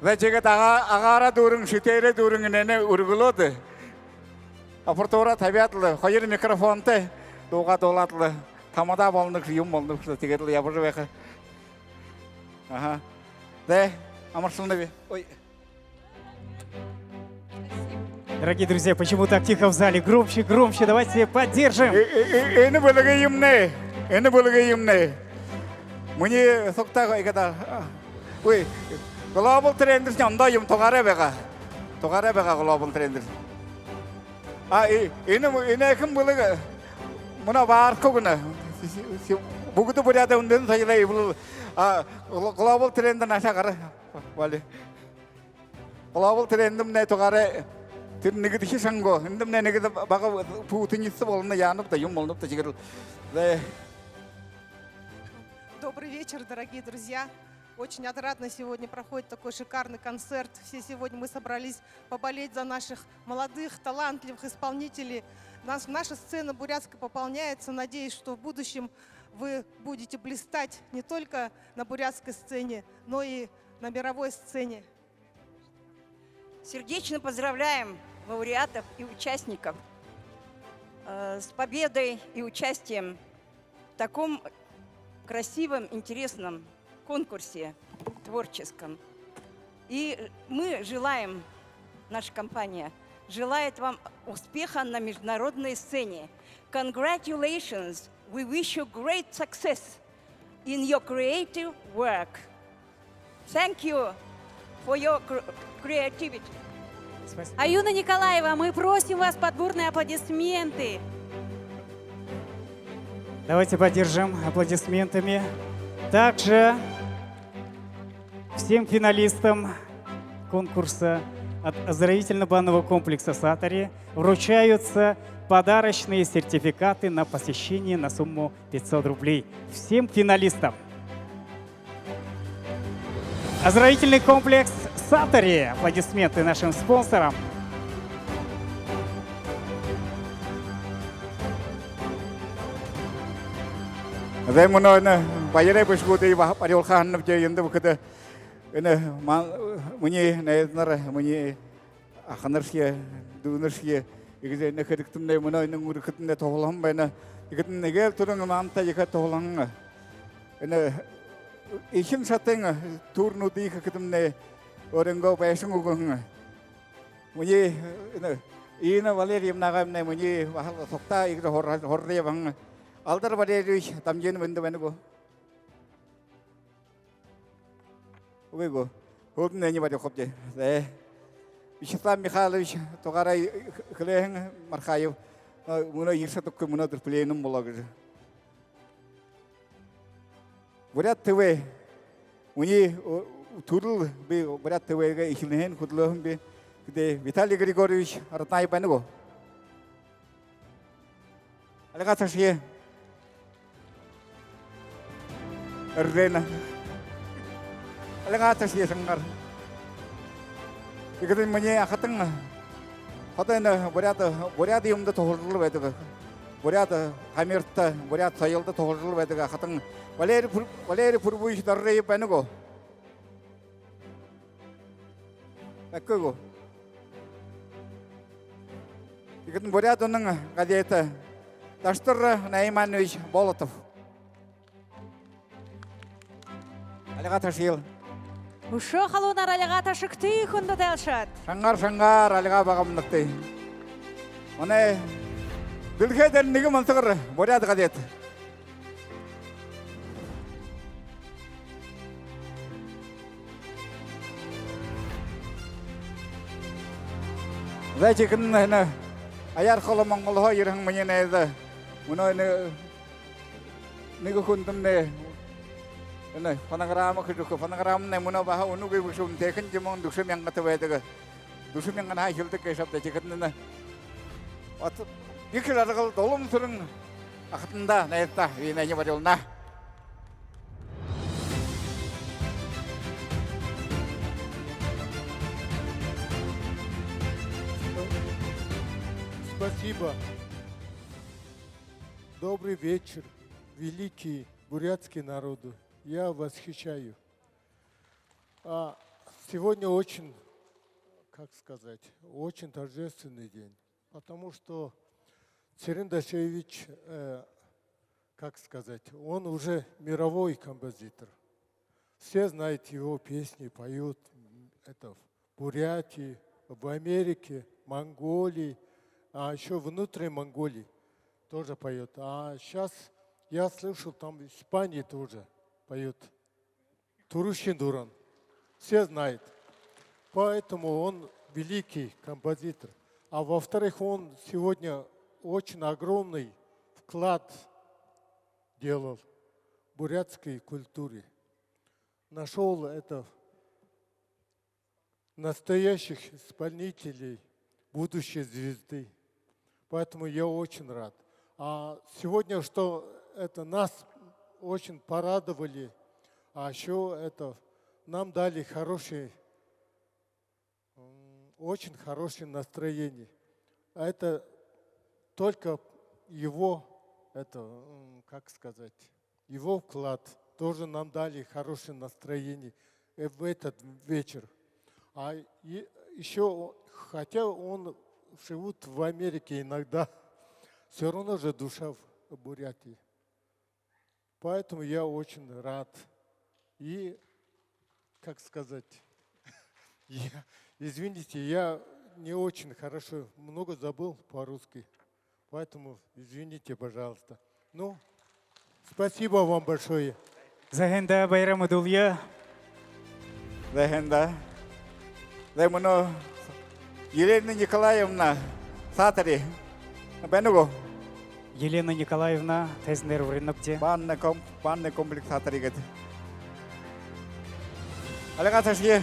Зай, тиигээд ага-, агаараа дүүрэн, шэдээрээ дүүрэн энээнээ үргэлөөд, аппаратураа табяад лэ, хоёр микрофонтой дуугаа дуулаад лэ, тамадаа болоно гээшэ, юм болоно гээшэ, тиигээд лэ ябажа байха. Аха. Зай, амаршалнаб. Ой. Дорогие друзья, почему так тихо в зале? Громче, громче, давайте поддержим. Э, э, э, энэ бэлэгэй юумэн, энэ бэлэгэй юумэн. Минии сугтаа иигээд, а, ой, Global Trenders-эй ондоо юм тугаарай байгаа. Тугаарай байгаа Global Trenders. А, э, энэ, энэхэн бэлэг мүнөө Барко гэнэ. Бүгэдэ буряадай үндэһэн соёлой эблэл. А, Glo-, Global Trend наашаа гара. Боли. Global Trend-ымнай тугаарай, тэрэ нэгэдэхи шанга гү, эндэмнай нэгэдэ бага путаница болоно, яанаб даа, юм болоноб даа, тиигээд лэ. Зай. Добрый вечер, дорогие друзья. Очень отрадно сегодня проходит такой шикарный концерт. Все сегодня мы собрались поболеть за наших молодых, талантливых исполнителей. Наш-, наша сцена бурятская пополняется. Надеюсь, что в будущем вы будете блистать не только на бурятской сцене, но и на мировой сцене. Сердечно поздравляем лауреатов и участников, э, с победой и участием в таком красивом, интересном конкурсе творческом. И мы желаем, наша компания желает вам успеха на международной сцене. Congratulations! We wish you great success in your creative work. Thank you for your cr-, creativity. Спасибо. Аюна Николаева, мы просим вас под бурные аплодисменты. Давайте поддержим аплодисментами. Также всем финалистам конкурса от оздоровительно-банного комплекса «Сатори» вручаются подарочные сертификаты на посещение на сумму пятьсот рублей. Всем финалистам. Оздоровительный комплекс «Сатори». Аплодисменты нашим спонсорам. Зай, мүнөө энэ баярай бэшэгүүдые ба-, барюулха һананаб, тиигээд эндэ бүхэндэ энэ ма-, минии найзанар, минии аханаршье, дүүнэршье, иигэжэ энэ хэрэгтэмнай мүнөө энэ үнгэргэхэдэмнай туһалһан байна. Иигээд эгээл түрүүн мантай ехэ туһалһан. Энэ эхин шатын туурнуудые хэхэдэмнай өөрынгөө байшан үгэһэн. Минии энэ Инна Валерьевнагаймнай минии баһал сугтаа иигэжэ һур-, һуржа ябаһан. Алдар Валерьевич, дамжыт, эндэ байна гү? Үгы гү? Һүүлдэнь эниие барюулхабди. Зай. Вячеслав Михайлович тугаараа хэлэһэн, Мархаев. Мүнөө ерэхэ шадахагүй, мүнөөдэр пленум болоо гэжэ. Буряад ТВ. Минии, о, түрэл би Буряад ТВ-гээ эхилһэнһээнь хүдэлөөһэн би. Тиихэдэ Виталий Григорьевич Раднаев байна гү? Альга ташая. Эрдэна. Альга ташая шангаар. Тиихэдэнь минии ахатан, ходо энэ буряад, буряад юумэндэ туһалжал байдаг. Буряад тамирта, буряад соёлдо туһалжал байдаг ахатан Валерий Пур-, Валерий Пурбуевич Доржиев байна гү? Бэшэ гү? Тиихэдэнь «Буряад үнэн» газетэ Дашатар Найманович Болотов. Альга ташая. Үшөө халуунаар альга ташагты, хүндэтэ айлшад. Шангаар, шангаар альга багамнагты. Манай дэлхэй дээрэ нэгэ мансагар «Буряад» газетэ. Зай, тиихэдэнь энэ Аяар холо Монголһоо ерэһэн минии найза. Мүнөө энэ нэгэ хүндэмнай энэ фонограмма хэжэ үгэхэ. Фонограмманай мүнөө баһа үнэгүй бэшэ, үнэтэйхэн юм, дүшэ мянгата байдаг. Дүшэ мянганһаа эхилдэг гээшэ ааб даа, тиихэдэнь энэ. Вот, ехэ жаргал, Дулам Сүрэн ахатандаа, найзтаа эбиинэйнгээ барюулнаб. Спасибо. Добрый вечер, великие бурятские народы. Я восхищаю. А, сегодня очень, как сказать, очень торжественный день, потому что Цырен Дашиевич, э, как сказать, он уже мировой композитор. Все знают его песни, поют, м, это в Бурятии, в Америке, Монголии, а ещё внутри Монголии тоже поёт. А щас я слышал, там в Испании тоже поёт. Түрүүшын дуран. Все знают. Поэтому он великий композитор. А во-вторых, он сегодня очень огромный вклад делал в бурятской культуре. Нашёл это настоящих исполнителей, будущей звезды. Поэтому я очень рад. А сегодня, что это нас очень порадовали, а ещё это нам дали хорошее, м, очень хорошее настроение. А это только его, это, м, как сказать, его вклад. Тоже нам дали хорошее настроение, э, в этот вечер. А и ещё, хотя он живут в Америке иногда, всё равно же душа в Бурятии. Поэтому я очень рад. И, как сказать, я, извините, я не очень хорошо, много забыл по-русски. Поэтому извините, пожалуйста. Ну, спасибо вам большое. Зай, һайндаа, баяраа мэдүүлье. Зай, һайндаа. Зай, мүнөө Елена Николаевна Сатари. Байна гү? Елена Николаевна, тайзан дээрэ уринабди. Банный ком-, банный комплекс Сатари гээд. Альгаа саашье.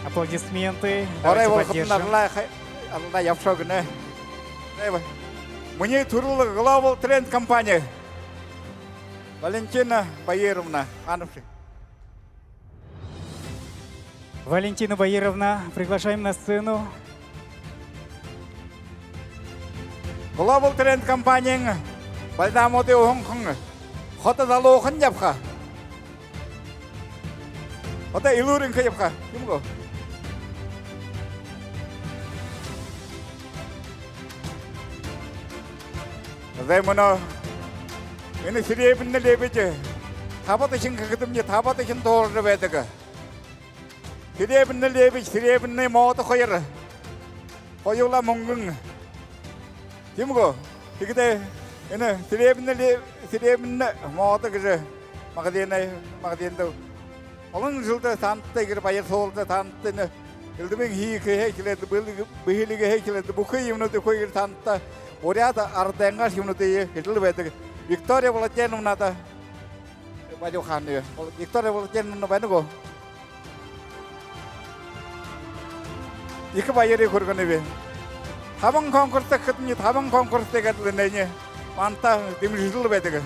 Аплодисменты. Орой давайте, волхотон поддержим. Аралаа хэ-, аралаа ябашоо гэнэ. Зай, ба-, минии түрэл Global Trend компани. Валентина Баировна, хаанабши? Валентина Баировна, приглашаем на сцену. Global Trend компаниин бальзамуудые уһан хүн ходо залуухан ябаха. Ходо элүүр энхэ ябаха. Юм гү? Зай, мүнөө энэ серебряный лебедь табадахин гэхэдэмни, табадахин дуулажа байдаг. Серебряный лебедь, серебряный модо хоёр. Хоюулаа мүнгэн. Тиимэ гү? Тиихэдээ энэ серебряный ле-, серебряный модо гэжэ магазинай, магазинда олон жэлдэ таанадта иигээд баяр суурилда, таанадта энэ элдэбын һии хэхээ эхилээд, бэлиг-, бэһэлигээ эхилээд, бүхы юумэнүүдые хөөе гэжэ таанадта буряад арадайнгаа юумэнүүдые хэжэл байдаг. Виктория Владимировнада баяр ханаб. Виктория Владимировна, байна гү? Ехэ баярые хүргэнэб. Табан конкурс гэхэдэмни, табан конкурс гээд лэ энээниие манда дэмжэжэл байдаг.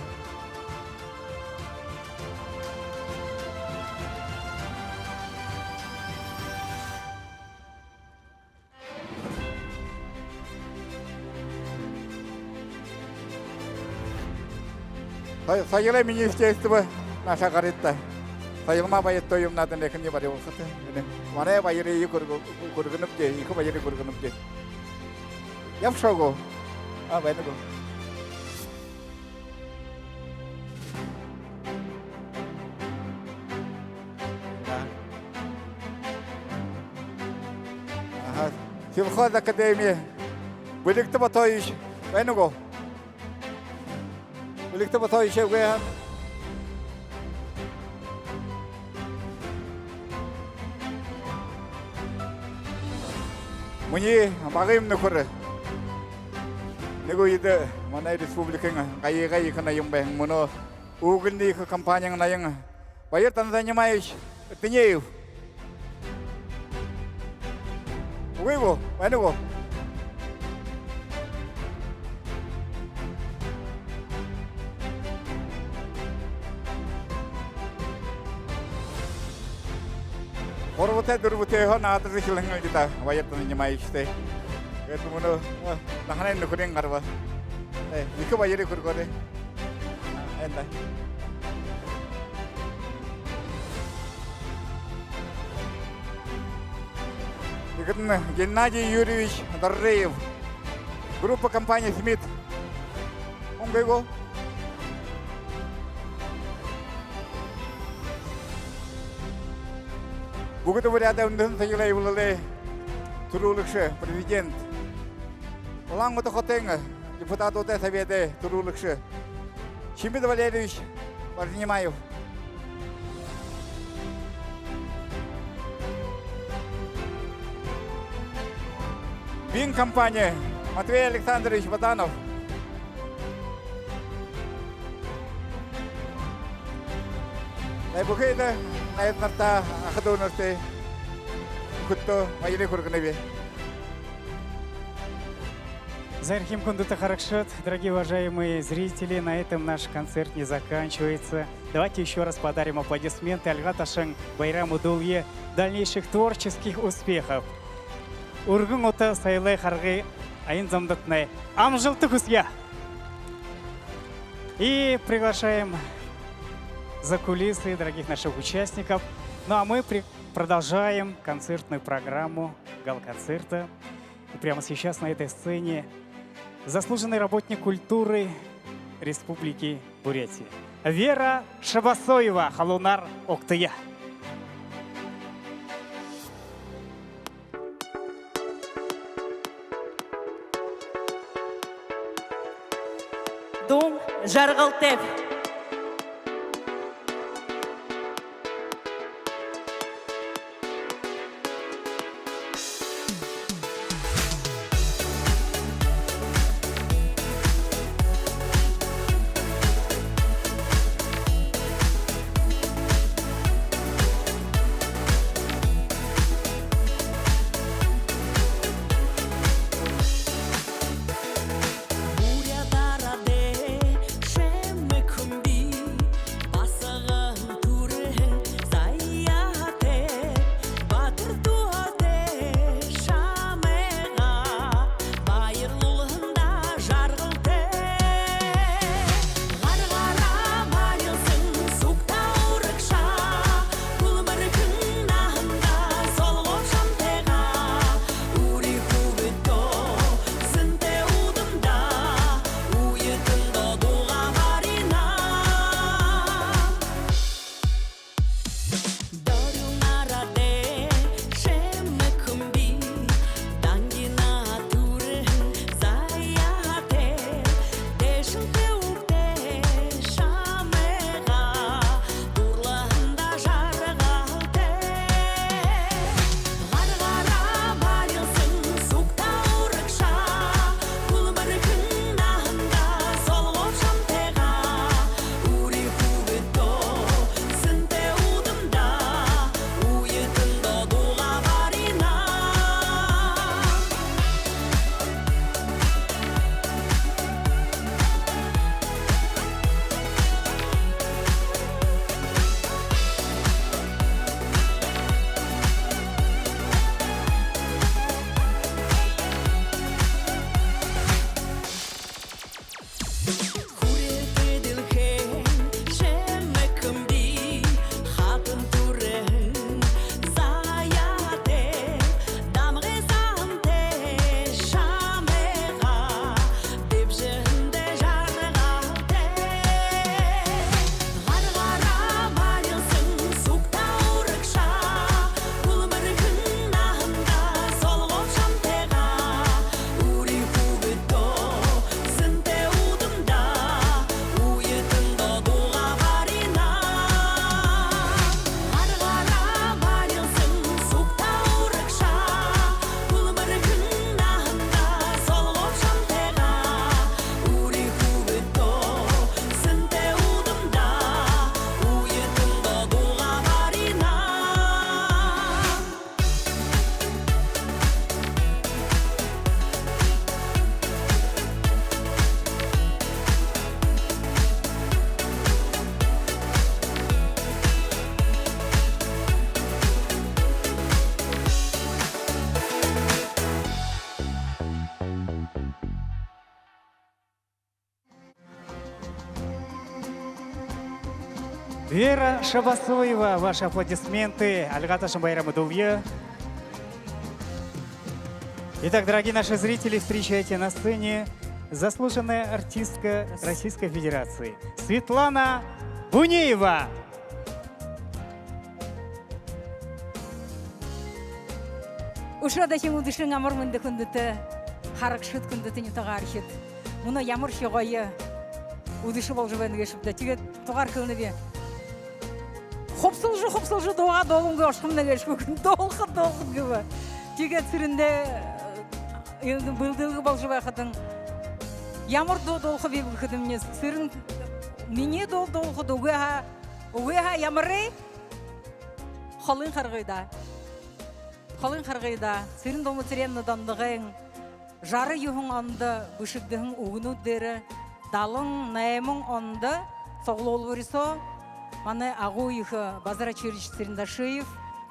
Со-, соёлой министерство наашаа гарыт даа. Соёлмаа баяртай юм надаа, нэгэ хэниие барюулхат. Энэ манай баярые хүргэ-, хүргэнэбди, ехэ баярые хүргэнэбди. Ябашоо гү? А, байна гү? Аха. Сельхозакадемия. Бэлигтэ Ботоевич, байна гү? Бэлигтэ Ботоевич, үгы һаань. Минии багын нүхэр, нэгэ үедэ манай республикын гайгай ехэ ноён байһан, мүнөө Угольный компаниин ноён Баяртан Занимаевич Эрдынеев. Үгы гү? Байна гү? Гурбатай, дүрбэтэйһөө наадажа эхилһэн лэ даа Баяртан Занимаевич тээ. Тиигээд мүнөө, а, наһанай нүхэрынь гараба. Э, ехэ баяр хүргөөрэй. Эндэ. Тиигээд Геннадий Юрьевич Доржиев, группа компании «Смит». Үгы гү? Бүгэдэ Буряадай үндэһэн соёлой эблэлэй түрүүлэгшэ, президент, Улаан-Үдэ хотын депутадуудай соведэй түрүүлэгшэ Чимит Валерьевич Баженимаев. «Бин» компани Матвей Александрович Баданов. Тээ, бүхы найзанартаа, аха дүүнэртээ, хүндэтэ баярые хүргэнэб. Зай, эрхим хүндэтэ харагшад, дорогие уважаемые зрители, на этом наш концерт не заканчивается. Давайте ещё раз подарим аплодисменты, альга ташан баяраа мэдүүлье, дальнейших творческих успехов. Үргэн ута соёлой харгы аян зомнатнай амжалта хүсье. И приглашаем за кулисы дорогих наших участников. Ну а мы при-, продолжаем концертную программу гала-концерта. И прямо сейчас на этой сцене заслуженный работник культуры Республики Бурятия Вера Шабасоева, «Халуунаар угтая». Дуун жаргалтайб. Буряад арадай шэмэг хүн Вера Шабасуева, ваши аплодисменты. Альга таашань баяраа мэдүүлье. Итак, дорогие наши зрители, встречайте на сцене заслуженная артистка Российской Федерации Светлана Бунеева. Үшөө дахин үдэшын амар мэндэ, хүндэтэ харагшад, хүндэтэ нютагаархид. Мүнөө ямаршье гоё үдэшэ болжо байна гээшэб даа. Тиигээд тугаар хэлэнэб. Хубсалжа, хубсалжа дуугаа дуулангүй ошохомнай гээшэ гү, дуулахат, дуулахат гэбэ. Тиигээд сэрэндээ, э, энэ бэлдэлгэ болжо байхадань, ямар дуу дуулахабиб гэхэдэмни, сэрэн минии дуу дуулахат, үгы һаа, үгы һаа, ямарай? Холын харгы даа. Холын харгы даа. Сэрэн Дулмацыренна Дондогойн жаран юһэн ондо бэшэгдэһэн үгэнүүд дээрэ далан найман ондо суглуулбари соо манай агуу ехэ Базар Очирович Цырендашиев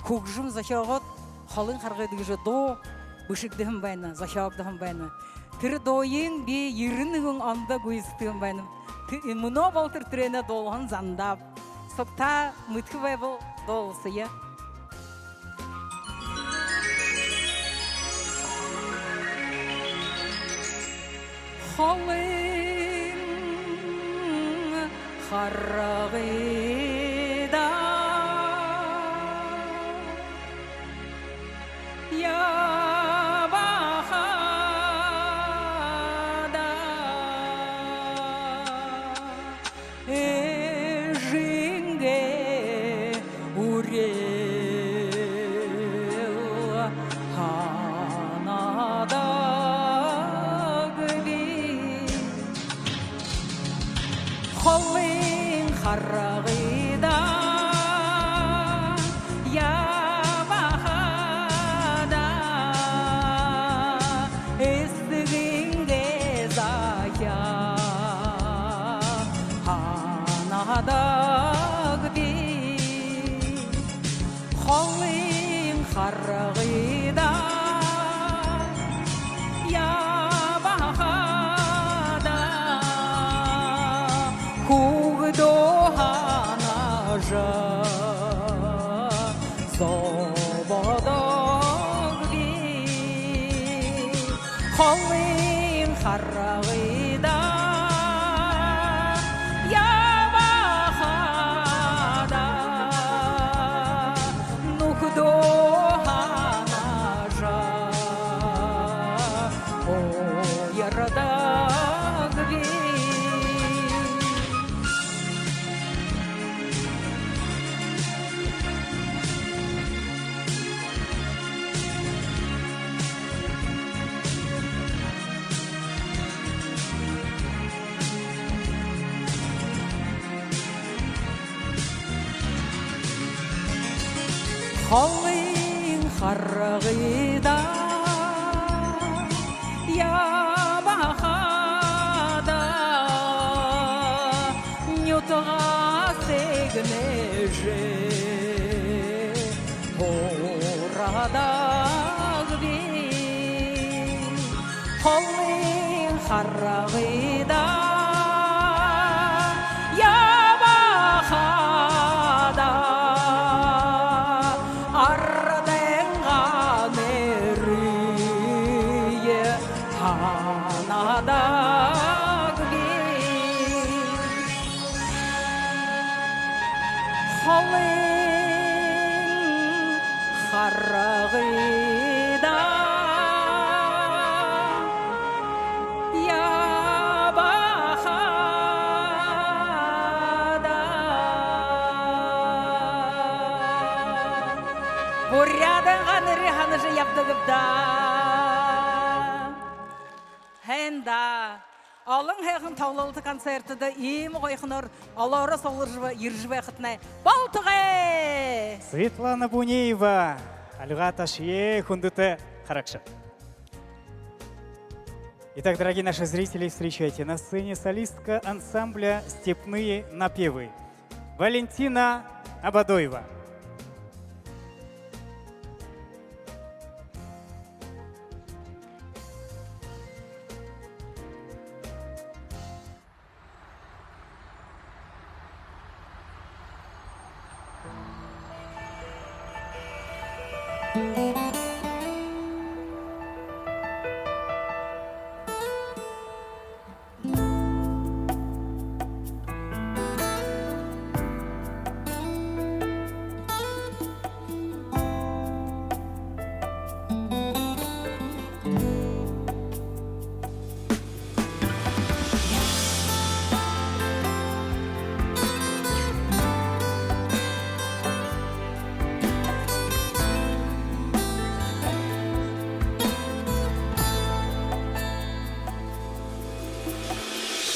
хүгжэм зохёогоод, Холын харгы даа гэжэ дуу бэшэгдэһэн байна, зохёогдоһон байна. Тэрэ дууень би ерэн нэгэн ондо гүйсэдхэһэн байнаб. Тэ-, мүнөө болотор тэрээнээ дуулаһан зандааб. Сугтаа мэдэхэ байбал, дуулая. Холын харгы даа ябахада, эжынгээ үреэл һанадагби. Холын харгы даа ябахада, эсэгынгээ захяа һанадагби. Холын харгы даа ябахада, хүүгэдөө һанажа зободогби. Холын харгы даа ябахада, нүхэдөө һанажа уярдагби. Холын харгы даа ябахада, нютагаа сэгнэжэ һурадагби. Холын харгы даа ябахада, арадайнгаа нэрые һанадагби. Холын харгы даа ябахада, буряадайнгаа нэрые һанажа ябадаг бэд даа. Һайн даа. Олон һайхан тоглолто, концертдэ иимэ гоёхоноор олоороо сугларжа ерэжэ байхатнай болтогой. Светлана Бунеева, альга таашая, хүндэтэ харагшад. Итак, дорогие наши зрители, встречайте на сцене солистка ансамбля «Степные напевы» Валентина Абадоева.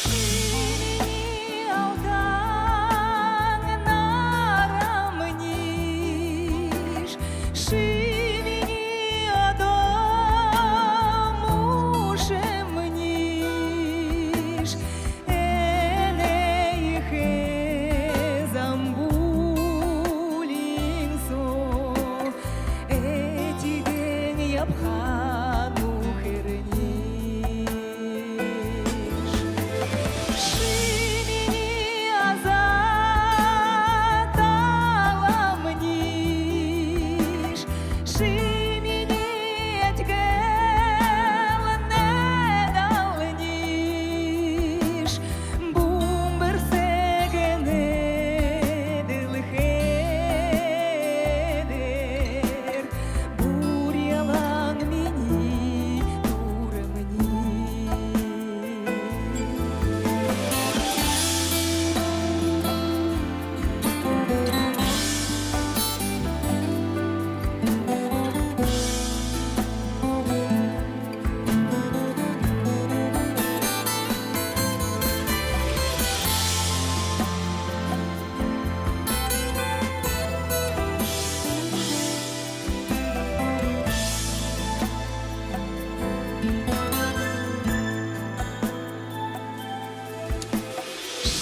Ши минии алтан нарамниш, ши минии одо мүшэмниш, энэ ехэ замбуулин соо этиген ябаха нүхэрниш. Ши минии аза таламниш, ши минии этигэл найдалниш, бүмбэрсэгэнэй дэлхэй дээрэ бурьялан минии түрэмни.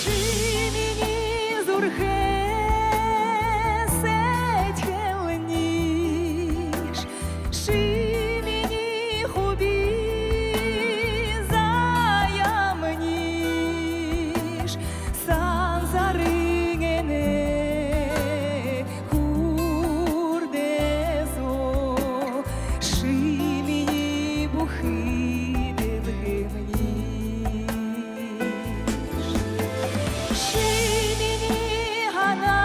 Ши минии зүрхэ сэдьхэлниш, ши минии хуби заяамниш, сансарын энэ хүрдэ соо, ши минии бүхы дэлхэймниш. Ши минии һанаа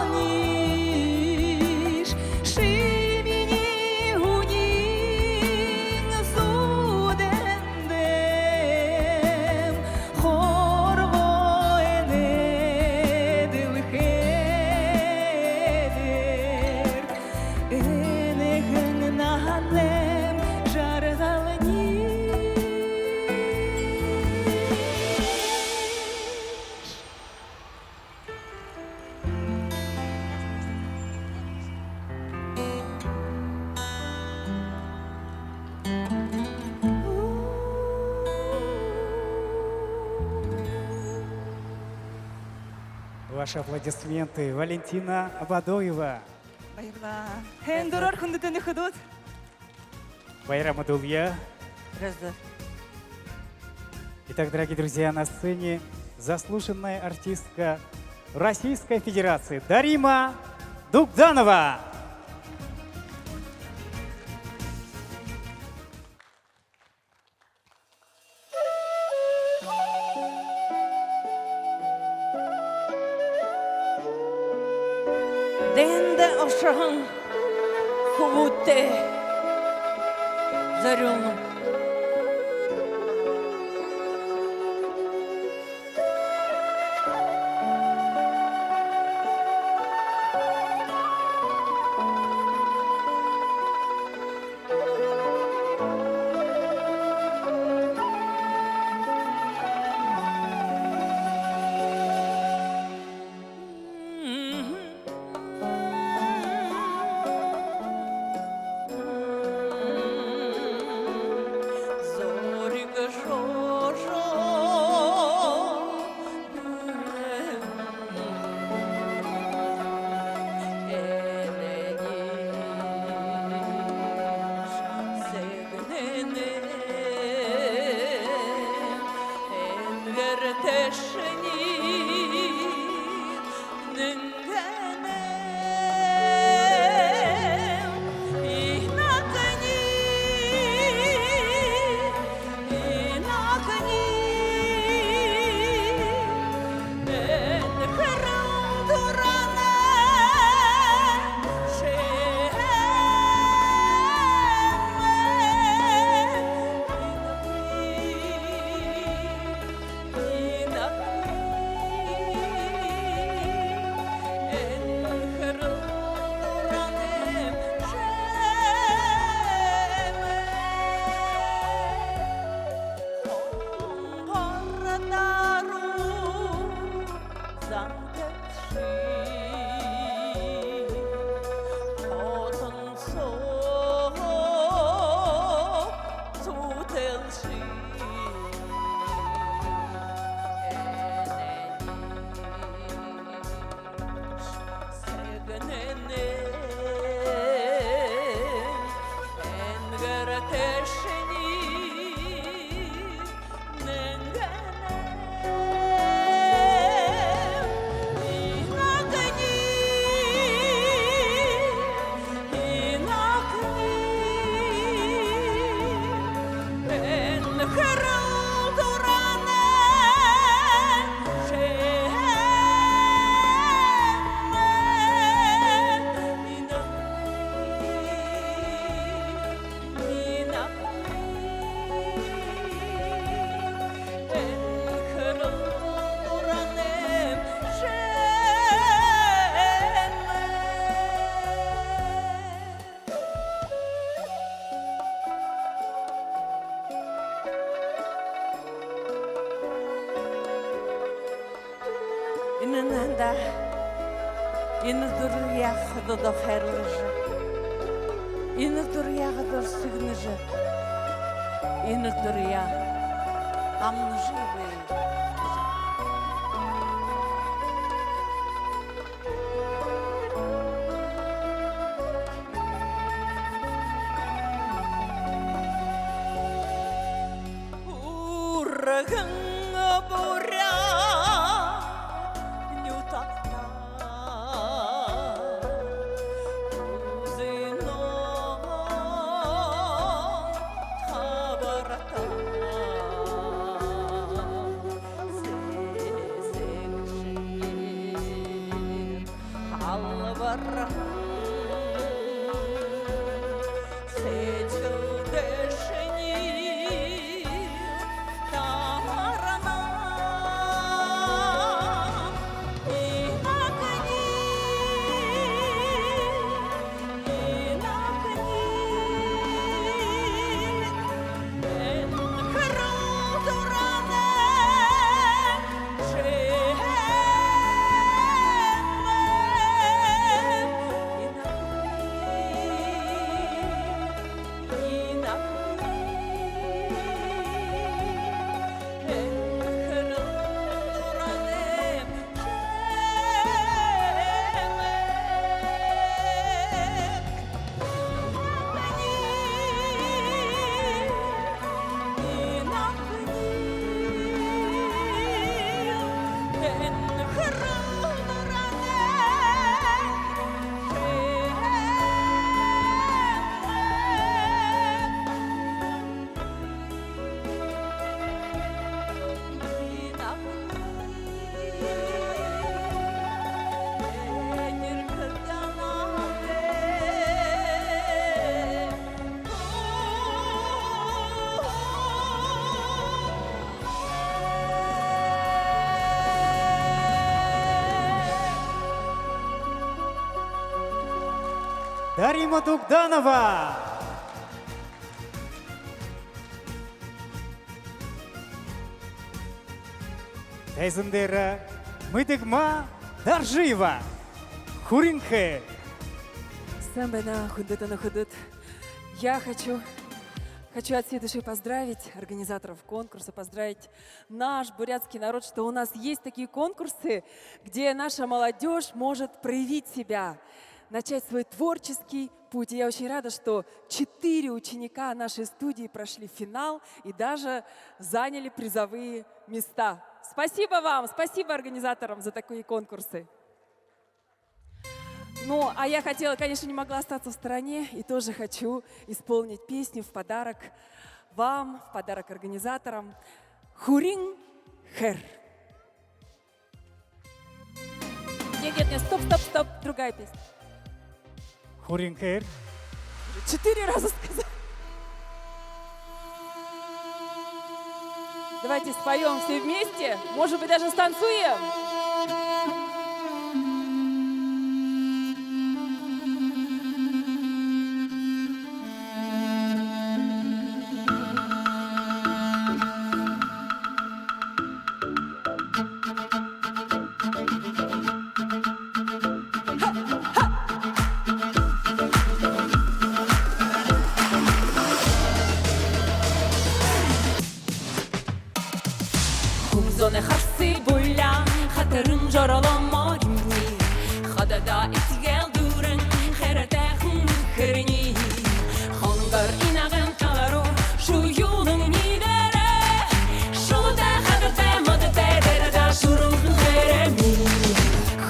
бодолниш, ши минии һүниин зүүдэн дэм, хоргоо энэ дэлхэй дээрэ энэхэн наһанайм жаргалниш. Ваши аплодисменты, Валентина Абадоева. Баярлаа. Һайндэрөөр хүндэтэ нүхэдүүд. Баяраа мэдүүлье. Здравствуйте. Итак, дорогие друзья, на сцене заслуженная артистка Российской Федерации Дарима Дугданова. Дайнда ошоһон хүбүүдтэ зорюулнаб. Энэ нанда, энэ дурьяа хододоо хайрлажа, энэ дурьяа хододоо сэгнэжэ, энэ дурьяа амнажа үгы. Урган буряад нютагтаа үзэнэ хабартаа сэсэгшэ. Халбарһан сэдьхэлдэ шинии таһарна. Инагни, инагни, энэ хэрүүл дуранда Дарима Дугданова. Тайзан дээрэ Мэдэгма Доржиева. «Хүрин хээр». Сайн байна, хүндэтэ нүхэд. Я хочу, хочу от всей души поздравить организаторов конкурса, поздравить наш бурятский народ, что у нас есть такие конкурсы, где наша молодёжь может проявить себя, начать свой творческий путь. И я очень рада, что четыре ученика нашей студии прошли финал и даже заняли призовые места. Спасибо вам, спасибо организаторам за такие конкурсы. Ну, а я хотела, конечно, не могла остаться в стороне и тоже хочу исполнить песню в подарок вам, в подарок организаторам. «Хүрин хээр». Нет, нет, нет, стоп, стоп, стоп, другая песня. «Хүрин хээр». Четыре раза сказала. Давайте споём все вместе, может быть, даже станцуем. Зоной харсы булян хатаран жоролоо моринни. Хододоо этигэл дүүрэн хайратайхан нүхэрни. Хонгор инаган тала руу шуюулан ниидэрээ. Шулуутай, хадартай, модотой, дайдада шуруухан хэрэмни.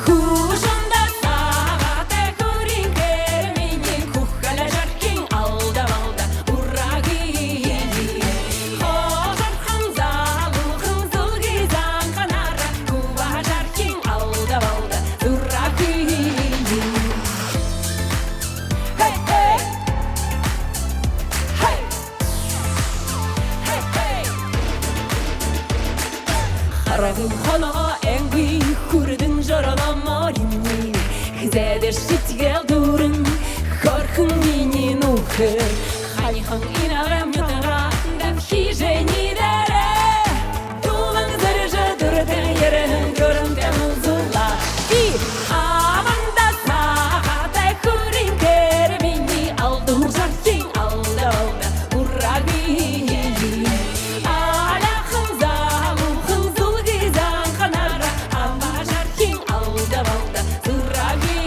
Хүшүүндэ сагаатай хүрин хэрэмни. Хүхэлэй жархин алда балда урагы. Хожорхон залуухан зүлгы занханаараа хүбэ жархин алда балда урагы. Хэй, хэй! Хэй! Хэй, хэй! Харгын хоногоо энгүй хүрдэн жоролоо моринни. Хэзээдэшье этигэл дүүрэн хөөрэхэн минии нүхэр. Ханихан инаган нютагаа дабхижа ниидэрээ. Дуулан зэржэ дуртан ерэһэн гүрэнтэй уулзуулаа. Би абанда сагаатай хүрин хэрэмни, алдуур жархин алда балда урагы. Аляахан залуухан зүлгы занханаараа аба жархин алда балда урагы.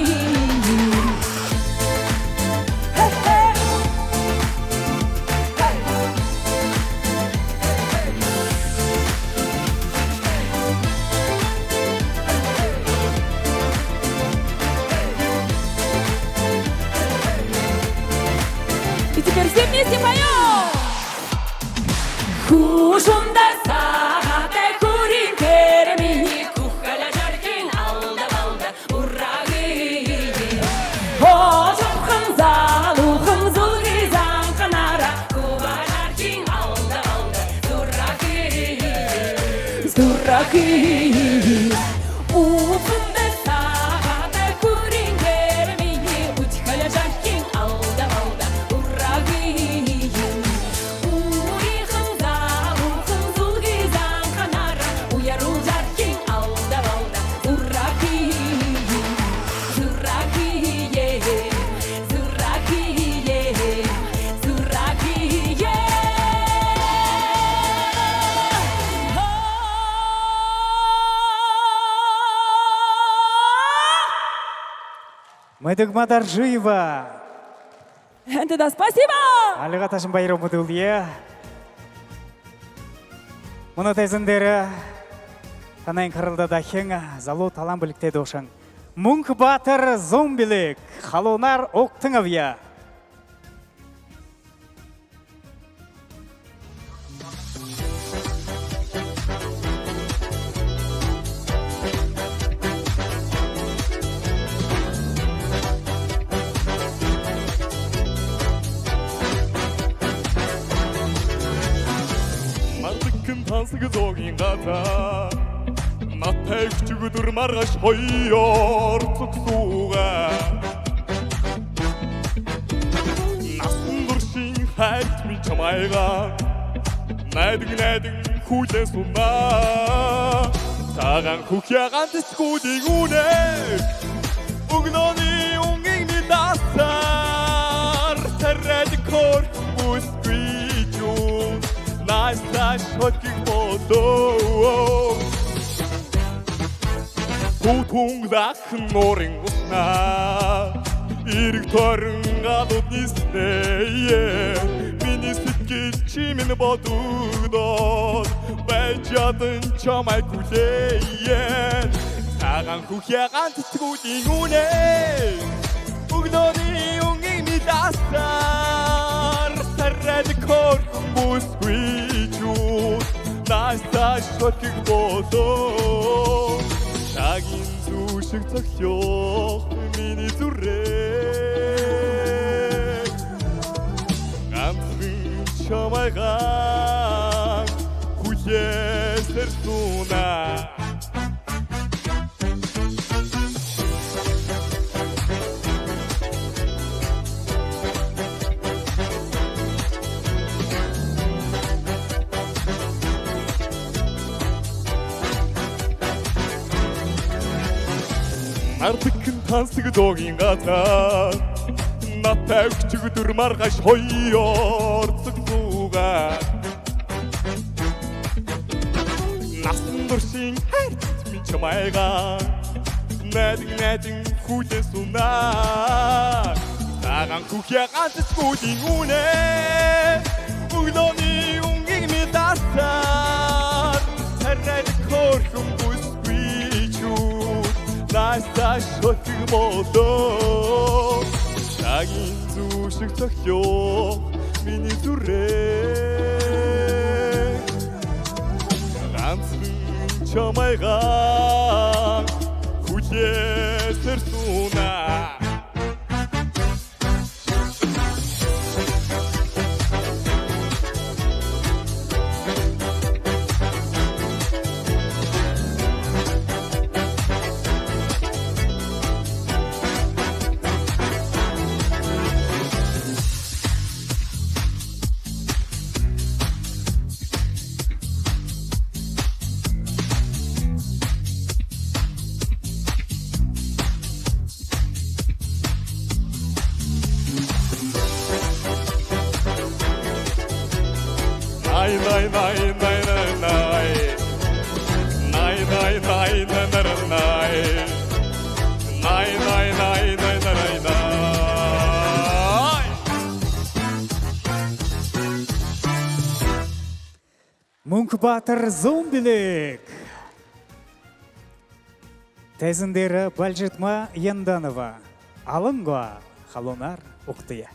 И теперь все вместе поём! Хүшүүндэ сагаатай хүрин хэрэмни, хүхэлэй жархин алда балда урагы. Хожорхон залуухан зүлгы занханаараа хүбэ жархин алда балда урагы. Урагы. Үбгэндэ сагаатай хүрин хэрэмни, үдхэлэй жархин алда балда урагы. Урихан залуухан зүлгы занханаараа уяруул жархин алда балда урагы. Урагы, е, урагы, е, урагы, е. Мэдэгма Доржиева. Энтэ даа, спасибо! Альга ташан баяр мэдүүлье. Мүнөө тайзан дээрэ танай анхаралда дахин залуу талаан бэлигтэй дуушан Мүнхэ баатар зүүн бэлиг, халуунаар угтан абая. Мартаггүй тансаг зоогийн газар. Наадтай үхибүүд маргааш хоёр зогсоогоо. Насан туршын хайртай минь чамайгаа найдан, найдан хүлеэн сунаа. Сагаан хүхэ ганц эсэгүүдэй үнэ. Үглөөнэй үнгийн мэдэсээр сарайда хөөрхэн бүсгүйчүүд наашаа шохих болоо. Хүйтэн захын нуурын уснаа эрье тойрон галууд ниснээ. Минии сэдьхэл шэмээн бодогдоод, байжа ядана чамайе хүлеэе. Сагаан хүхэ ганц эсэгүүдэй үнэ. Үглөөнэй үнгийн мэдэсээр сарайда хөөрхэн бүсгүйчүүд наашаа шохих болоо. Шагнан зүшэг зохёох минии зүрхэ. Гансахан чамайгаа хүлеэн сэрсүүнэ. Мартаггүй тансаг зоогийн газар. Наадтай үхибүүд маргааш хоёр зогсоогоо. Насан Дуршын хайртан минь чамайгаа найдан, найдан хүлеэн сууна. Сагаан хүхэ ганса шүдэн үнэ үглөөнэй үнгын мэтэ дасаад, харайдаг хөөрхэн бүсгүйшүүд наашаа шохиг болоо. Сагын зүүшэг сохёо минии зүрхэ. Гансахан чамайгаа хүлеэсээр сууна. Най, най, най, най, най, най. Най, най, най, най, най, най. Най, най, най, най, най, най, най. Мүнхэ баатар зуун бэлиг. Тайзан дээрэ Бальжитма Янданова. «Алан гуа» халуунаар угтая.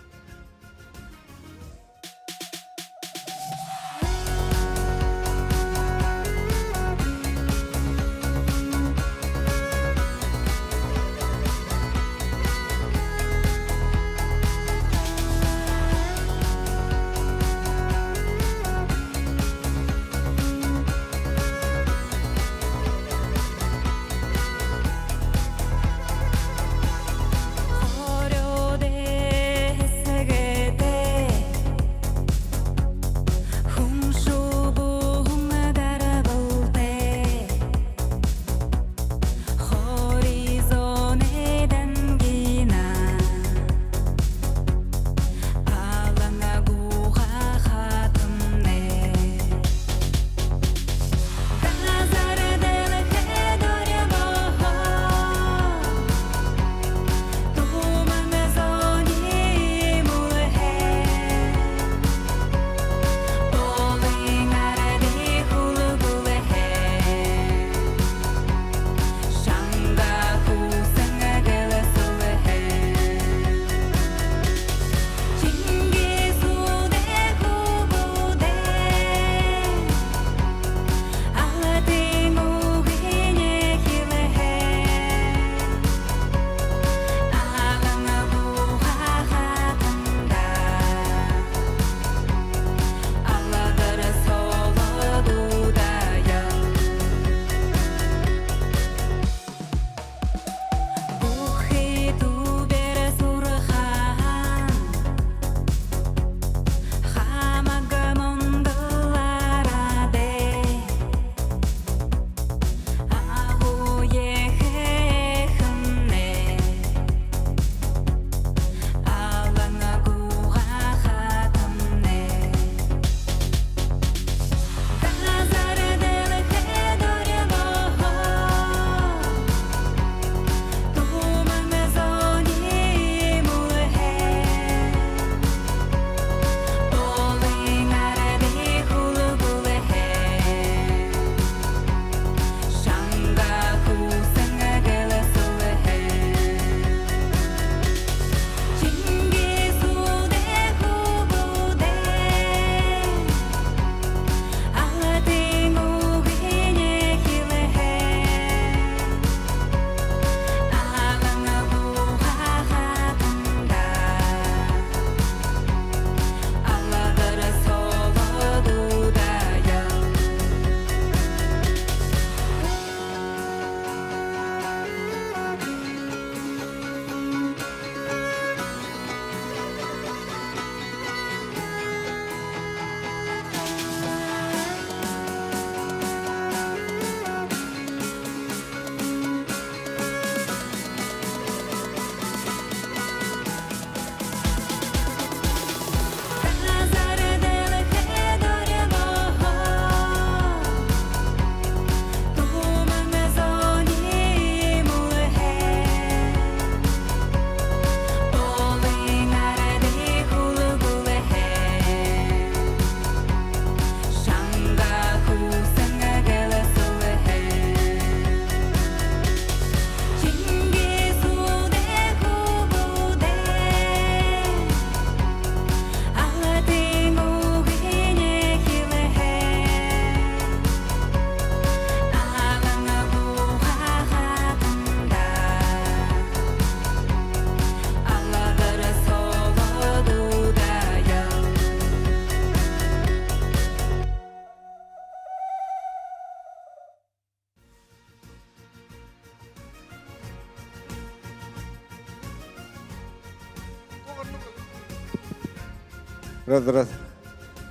Раз, раз.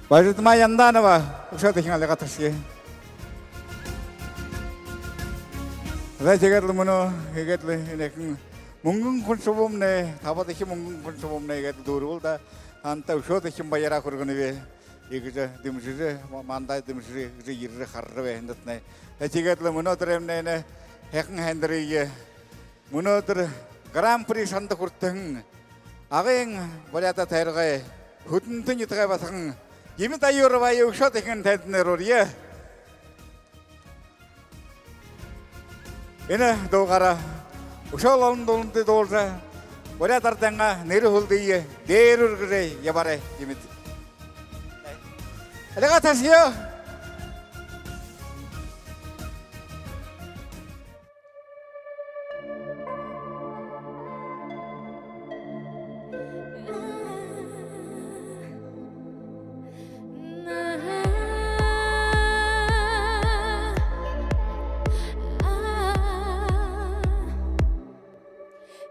Баяритамаа Янданова, үшөө дахин альга ташая. За, тиигээд лэ мүнөө, иигээд лэ энэхэн мүнгэн хүн шубуумнай, табадахи мүнгэн хүн шубуумнай иигээд лэ дүүрэбэл даа. Таанадта үшөө дахин баяраа хүргэнэб. Иигэжэ дэмжэжэ, ма-, манда дэмжэжэ, иигэжэ ерэжэ харабайтнай. За, тиигээд лэ мүнөөдэрэймнай энэ һайхан һайндэрые, мүнөөдэр Гран-при шанда хүртэһэн Агын Буряадай тойрогой Һүдэнтэ нютагай басаган Димит Аюровые үшөө дахин тайлбариулая. Энэ дуугаараа үшөөл олон дуулалта дуулажа, буряад арадайнгаа нэрэ хүлдые дээрэ үргэжэ ябаарай, Димит. Альга ташая.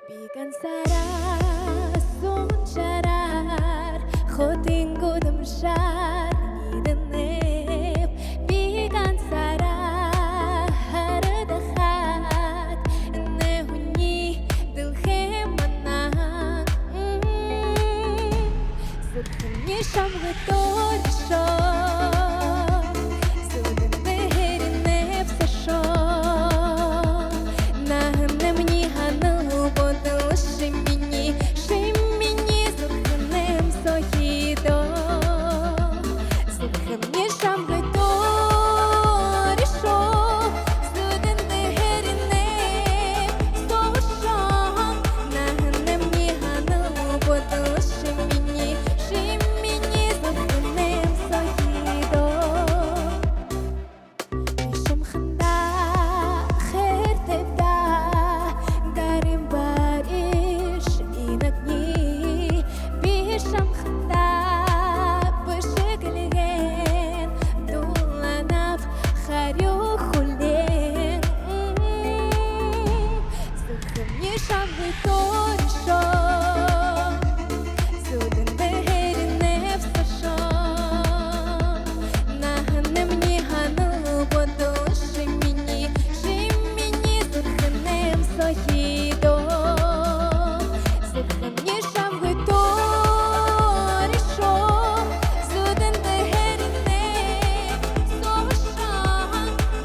Би гансаараа суун шараар, хотын гудамжаар ниидэнэб. Би гансаараа харагдахад, энэ үни дэлхэй манай. Зүрхэмни шамһаа дүүршөө, зүүдэн дээрэнь нэбсэшөө. Наһанаймни һанал бодол шимни, шимни зүрхэнэйм сохидоо. Зүрхэмни шамһаа дүүршөө, зүүдэн дээрэнь нэбсэшөө. Наһанаймни һанал бодол шимни, шимни зүрхэнэйм сохидоо. Би шамһандаа хайртайб даа, гарим бариш инагни. Би шамһандаа бэшэглэһэн дууланаб харюу хүлеэн. Зүрхэмни шамһаа дүүршөө, зүүдэн дээрэнь нэбсэшөө. Наһанаймни һанал бодол шимни, шимни зүрхэнэйм сохидоо. Зүрхэмни шамһаа дүүршөө, зүүдэн дээрэнь нэбсэшөө.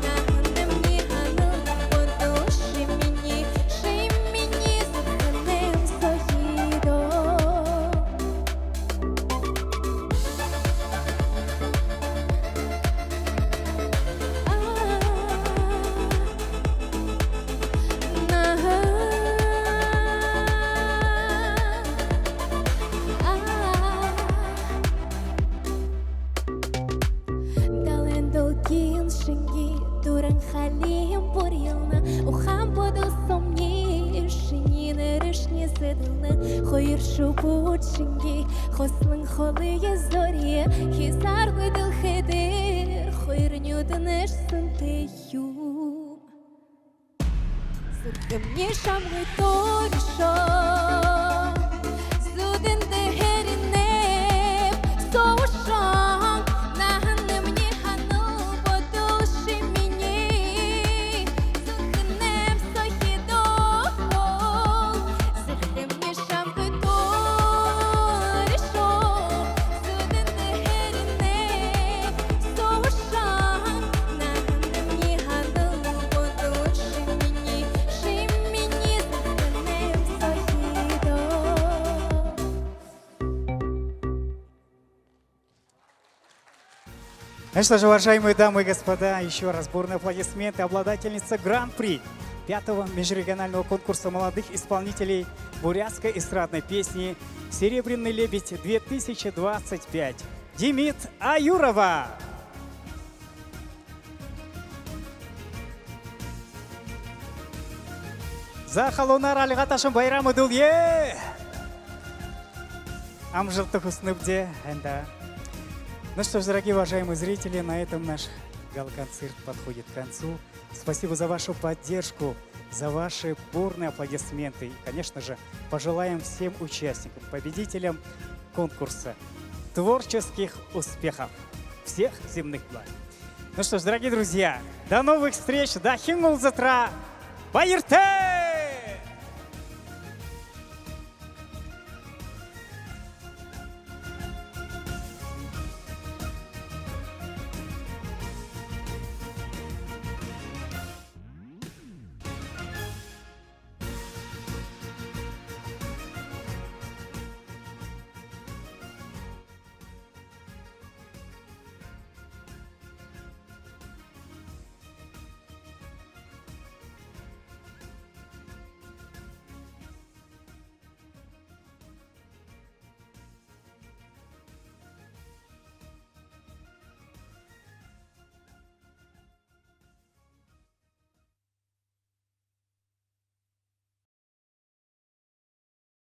Наһанаймни һанал бодол шимни, шимни зүрхэнэйм сохидоо. Далайн долгин шэнги дүүрэн халим бурьялна, ухаан бодол соомни шинии нэрэшни зэдэлнэ. Хоёр шубууд шэнги хослон холые зорие, хизааргүй дэлхэй дээрэ хоёр нюдэнэш сэнтэй юм. Зүрхэмни шамһаа дүүршөө, зүүдэн дээрэнь нэбсэшөө. Наһанаймни һанал бодол шимни, зүрхэнэйм сохидоо. Зүрхэмни шамһаа дүүршөө, зүүдэн дээрэнь нэбсэшөө. Наһанаймни һанал бодол шимни, шимни зүрхэнэйм сохидоо. Ну что же, уважаемые дамы и господа, ещё раз бурные аплодисменты. Обладательница Гран-при пятого межрегионального конкурса молодых исполнителей бурятской эстрадной песни «Серебряный лебедь две тысячи двадцать пять» Димит Аюрова. За, халуунаар альга ташан баяраа мэдүүлье. Амжалта хүсэнэбди, һайн даа. Ну что ж, дорогие уважаемые зрители, на этом наш гала-концерт подходит к концу. Спасибо за вашу поддержку, за ваши бурные аплодисменты. И, конечно же, пожелаем всем участникам, победителям конкурса творческих успехов, всех земных благ. Ну что ж, дорогие друзья, до новых встреч, дахин уулзатараа, баяртай!